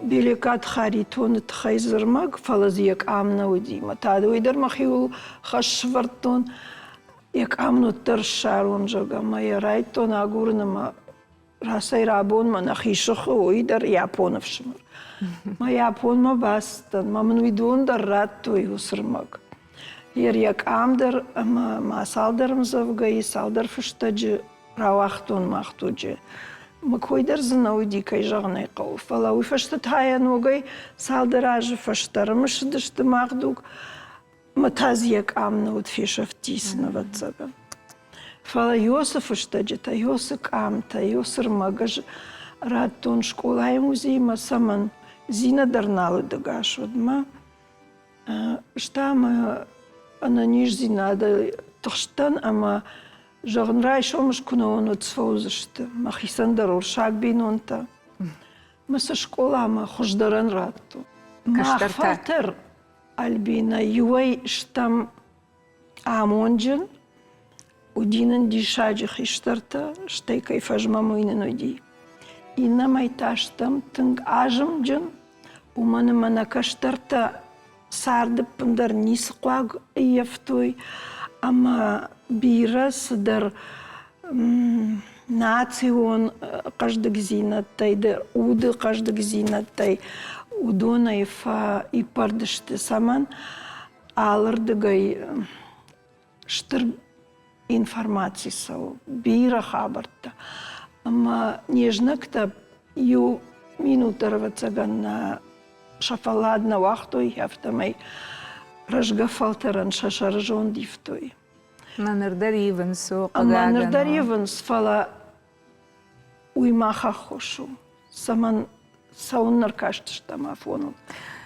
Белекат Харитоны тыххӕй дзырмӕг, фӕлӕ дзы йӕ къам нӕ уыди. Мӕ та уый дӕр мӕхиуыл хӕс сӕвӕрдтон, йӕ къам уӕддӕр ссарон, зӕгъгӕ, ӕмӕ йӕ райдтон агурын ӕмӕ рацӕй-рабонмӕ нӕхи сыхы уый дӕр Японы фсымӕр. Мӕ Японмӕ бацыдтӕн, мӕ мын уыдон дӕр радтой уыцы рмӕг. Йӕ къам дӕр ӕмӕ ма цалдӕр ӕмдзӕвгӕйы, цалдӕр фыстӕджы рауагътон мах дуджы. Мӕ кой дӕр дзы нӕ уыди, кӕй зӕгъын ӕй хъӕуы, фӕлӕ уый фӕстӕ та йӕ ногӕй цалдӕр азы фӕстӕ рымысыдысты мах дуг. Мӕ та дзы йӕ къам нӕ уыд, фесӕфтис, ӕвӕццӕгӕн. Фӕлӕ Иосы фыстӕджытӕ, Иосы къамтӕ, Иосы рмӕг ӕз радтон скъолайы музеймӕ, цӕмӕн? Зинӕ дӕр нал уыд ӕгас уӕдмӕ. Стӕ мӕ ӕнӕниздзинады тыхстӕн ӕмӕ зӕгъын райсом ӕз куы нӕ уон, уӕд сфӕуыдзысты. Мӕхицӕн дӕр урсаг бинонтӕ. Мӕ сӕ скъоламӕ хуыздӕрӕн радтон. Мах фӕлтӕр Альбинӕ, иуӕй стӕм амонджын, уыди нын диссаджы хистӕртӕ, стӕй кӕй фӕзмӕм, уый нын уыди. Иннӕмӕй та стӕм тынг азымджын, уымӕн ӕмӕ нӕ кӕстӕртӕ царды ӕппындӕр ницы хъуаг ӕййӕфтой ӕмӕ бирӕ цыдӕр национ хъӕздыгдзинӕдтӕй дӕр, уды хъӕздыгдзинӕдтӕй уыдонӕй фӕиппӕрд сты. Цӕмӕн? Алырдыгӕй стыр информаци цӕуы, бирӕ хабӕрттӕ. Ӕмӕ не знӕгтӕ иу минут дӕр, ӕвӕццӕгӕн, нӕ сӕ фӕллад нӕ уагътой, афтӕмӕй рӕзгӕ фӕлтӕрӕн сӕ сӕрызонд ивтой. Мӕ ныр дӕр ивынц, о, Ӕмӕ ныр дӕр ивынц, фӕлӕ уый мах аххос у. Цӕмӕн цӕуын ӕркастыстӕм афоныл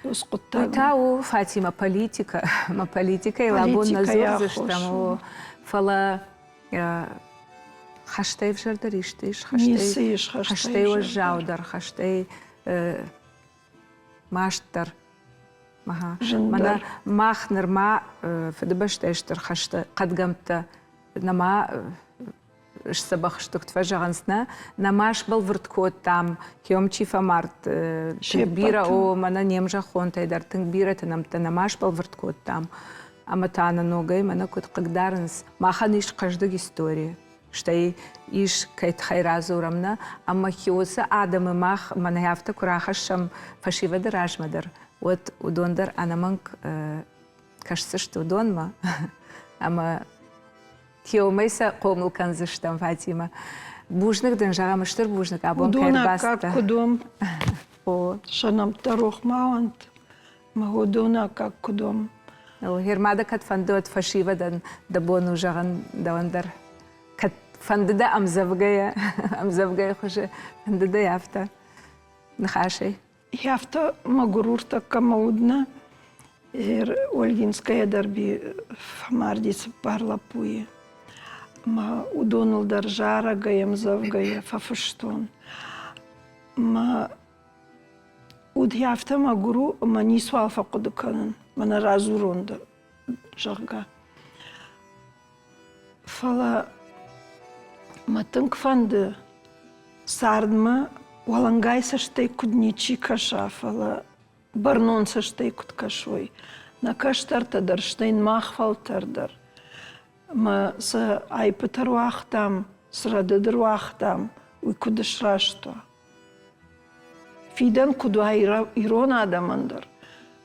уыцы хъуыддагмӕ? Уый та у, Фатимӕ, политикӕ. Мӕ политикӕйыл абон нӕ дзурдзыстӕм, фӕлӕ хӕстӕй ӕвзӕрдӕр исты ис? Ницы ис хӕстӕй уӕззаудӕр, хӕстӕй мастдӕр. Мӕнӕ мах нырма Фыдыбӕстӕйы Стыр хӕсты хъӕдгӕмттӕ нӕма сдзӕбӕх сты, куыд фӕзӕгъынц, нӕ нӕма сбӕлвырд кодтам, кӕм чи фӕмард, тынг бирӕ, о, мӕнӕ не мзӕххонтӕй дӕр тынг бирӕты нӕмттӕ нӕма сбӕлвырд кодтам. Ӕмӕ та нӕ ногӕй мӕнӕ куыд хъыгдарынц. Махӕн ис хъӕздыг истори, стӕй ис, кӕй тыххӕй радзурӕм, нӕ, ӕмӕ уыцы адӕмы мах мӕнӕ афтӕ куы рахӕссӕм фӕсивӕды размӕ дӕр, уӕд уыдон дӕр ӕнӕмӕнг кӕсдзысты уыдонмӕ ӕмӕ Теомӕй сӕ хъомыл кӕндзыстӕм, Фатимӕ. Бузныг дын зӕгъӕм, стыр бузныг абон кӕй ӕрбацыдтӕ. Куыд уӕм, сӕ нӕмттӕ рох ма уӕнт, мӕ уыдон аккаг куыд уӕм. Гермада кӕд фӕнды, уӕд фӕсивӕдӕн дӕ бон у зӕгъын дӕуӕн дӕр. Кӕд фӕнды дӕ ӕмдзӕвгӕйӕ, ӕмдзӕвгӕйы хуызы, фӕнды дӕ афтӕ ныхасӕй. Афтӕ мӕгуыр уртӕккӕ мӕ уд нӕ. Ольгинская дӕр фӕмарди цыппар лӕппуйы. Ӕмӕ уыдоныл дӕр зарӕгӕй, ӕмдзӕвгӕйӕ фӕфыстон. Мӕ уд афтӕ мӕгуыр у, ӕмӕ ницуал фӕхъуыды кӕнын, мӕнӕ радзурон дӕр, зӕгъгӕ. Фӕлӕ мӕ тынг фӕнды, цардмӕ уӕлӕнгай цӕстӕй куыд ничи кӕса, фӕлӕ бӕрнон цӕстӕй куыд кӕсой. Нӕ кӕстӕртӕ дӕр, стӕй мах фӕлтӕр дӕр. Ӕмӕ сӕ аиппытӕ руагътам, цы рӕдыд руагътам, уый куыд сраст уа. Фидӕн куыд уа ирон адӕмӕн дӕр,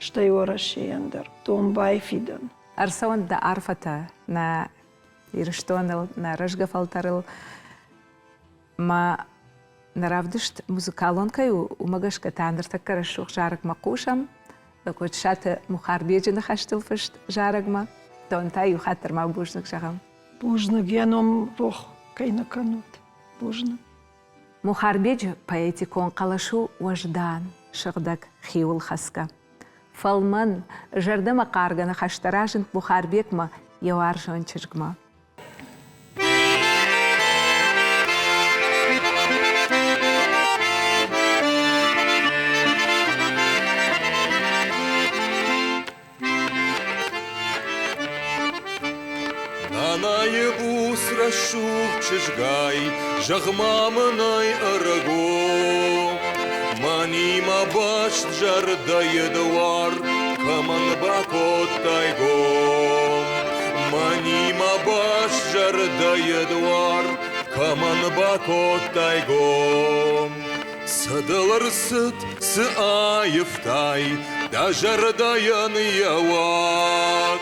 стӕй Уӕрӕсейӕн дӕр, домбай фидӕн. Ӕрцӕуӕнт дӕ арфӕтӕ нӕ Ирыстоныл, нӕ рӕзгӕ фӕлтӕрыл. Мӕ нӕ равдыст музыкалон кӕй у, уымӕ гӕсгӕ та ныртӕккӕ рӕсугъд зарӕгмӕ хъусӕм. Кочысаты Мухарбеджы ныхӕстыл фыст зарӕгмӕ. Дон та иу хатт дӕр ма бузныг зӕгъӕм. Бузныг, йӕ ном рох кӕй нӕ кӕнут. Бузныг. Мухарбеджы поэтикон хъӕлӕс у уӕздан, сыгъдӕг, хиуылхӕцгӕ. Фӕлмӕн, зӕрдӕмӕхъаргӕ ныхӕстӕ разынд Мухарбегмӕ йӕ уарзон чызгмӕ. Нанайы буц рӕсугъд чызгай, зӕгъ-ма мын ӕй ӕрыгон. Мӕнимӕ баст зӕрдӕйы дуар кӕмӕн бакодтай гом? Мӕнимӕ баст зӕрдӕйы дуар кӕмӕн бакодтай гом? Цы дыл ӕрцыд, цы аивтай, дӕ зӕрдӕйӕн йӕ уаг?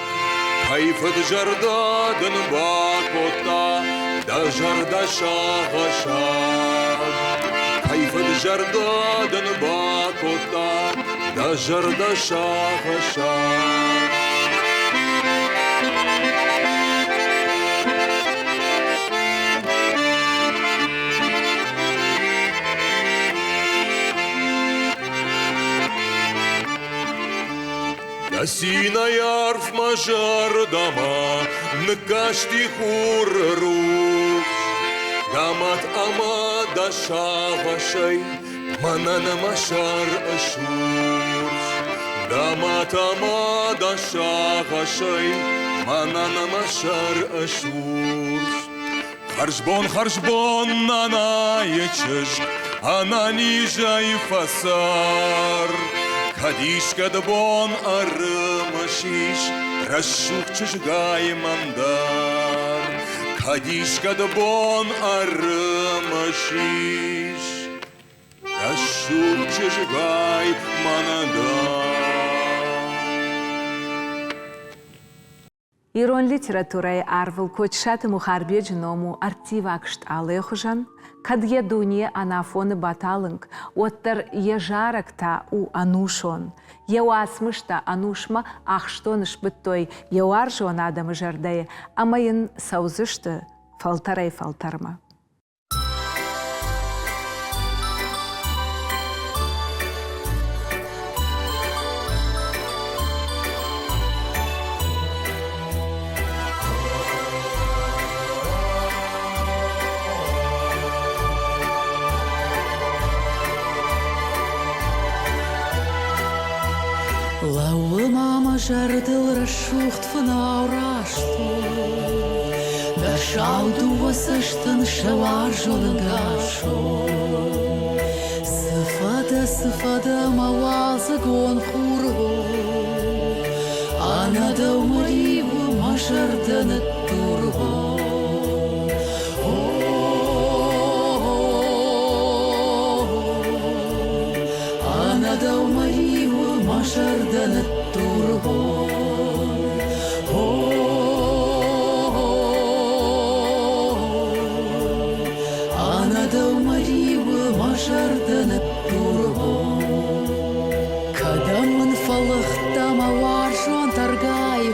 Кӕй фыд-зӕрдӕ дын бакодта дӕ зӕрдӕ сагъӕсаг? Кӕй фыд-зӕрдӕ дын бакодта дӕ зӕрдӕ сагъӕсаг? Дӕ цинӕй арф мӕ зӕрдӕмӕ ныккасти хуры рухс. Дӕ мӕт ӕмӕ дӕ сагъӕсӕй мӕнӕн мӕ сӕр ысурс. Дӕ мӕт ӕмӕ дӕ сагъӕсӕй мӕнӕн мӕ сӕр ысурс. Хӕрзбон, хӕрзбон, нанайы чызг, ӕнӕнизӕй фӕцӕр. Кӕд искӕд бон ӕрымысис рӕсугъд чызгай мӕн дӕр. Кӕд искӕд бон ӕрымысис рӕсугъд чызгай мӕн дӕр. Ирон литературӕйы арвыл Кочысаты Мухарбеджы ном у ӕрттиваг стъалыйы хуызӕн, кӕд йӕ дуне ӕнафоны баталынг, уӕддӕр йӕ зарӕг та у ӕнусон. Йӕ уацмыстӕ ӕнусмӕ ахстон сбыдтой йӕ уарзон адӕмы зӕрдӕйы ӕмӕ йын цӕудзысты фӕлтӕрӕй-фӕлтӕрмӕ. Лӕууы ма мӕ зӕрдыл рӕсугъд фынау раст у. Дӕ сау дыууӕ цӕстӕн сӕ уарзон ӕнгас у. Цы фӕдӕ, цы фӕдӕ, мӕ уалдзыгон хур у. Ӕнӕ дӕу мӕ риуы мӕ зӕрдӕ ныддур у. Ӕнӕ дӕу мӕ риуы мӕ зӕрдӕ ныддур Ӕнӕ дӕу мӕ риуы мӕ зӕрдӕ ныддур Кӕдӕм мын фӕлыгъдтӕ мӕ уарзон тӕргай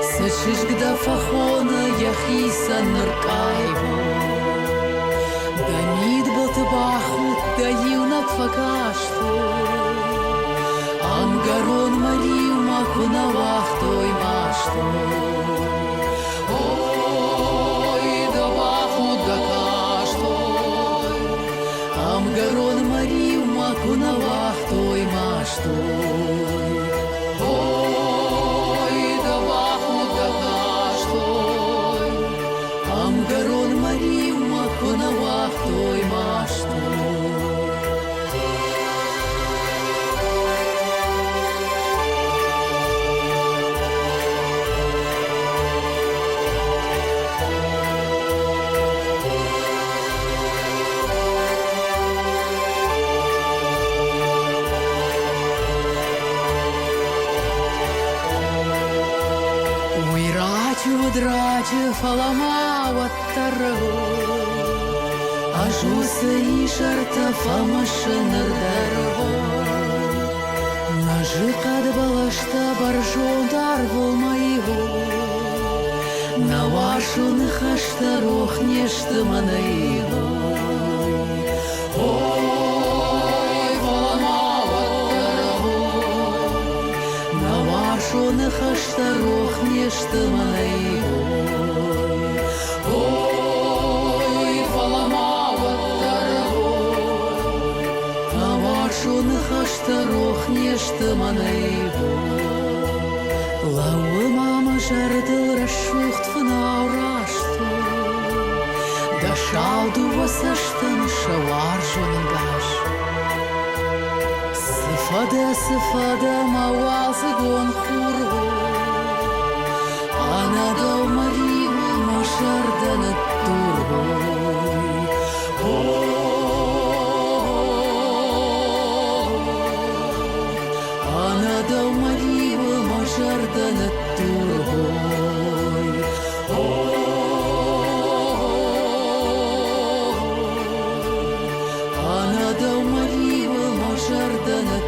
Цы чызг дӕ фӕхоны йӕхицӕн ныр къай Дӕ мидбылты бахудт дӕ иунӕг фӕкаст Ӕмгӕрон мӕ риумӕ куы нӕ уагътой маст. Ой, дӕ бахудт, дӕ каст, ой, Ӕмгӕрон мӕ риумӕ куы нӕ уагътой маст. Ой, дӕ бахудт, дӕ каст, ой, Ӕмгӕрон мӕ риумӕ куы нӕ уагътой маст. Уый раджы уыд раджы, фӕлӕ ма уӕддӕр ӕз уыцы изӕртӕ фӕмысын ныр дӕр. Нӕзы хъӕд бӕлӕстӕ бӕрзонд арвыл мӕй Нӕ уарзон ныхӕстӕ рох не сты мӕнӕй. Ой, фӕлӕ ма уӕддӕр Нӕ уарзон ныхӕстӕ рох не сты мӕнӕй. Ой, фӕлӕ ма уӕддӕр Нӕ уарзон ныхӕстӕ рох не сты мӕнӕй. Лӕууы ма мӕ зӕрдыл рӕсугъд фынау раст у. Дӕ сау дыууӕ цӕстӕн сӕ уарзон ӕнгас. Цы фӕдӕ, цы фӕдӕ, мӕ уалдзыгон хур у. Ӕнӕ дӕу мӕ риуы мӕ зӕрдӕ ныддур Ӕнӕ дӕу мӕ риуы мӕ зӕрдӕ ныддур Ӕнӕ дӕу мӕ риуы мӕ зӕрдӕ ныддур.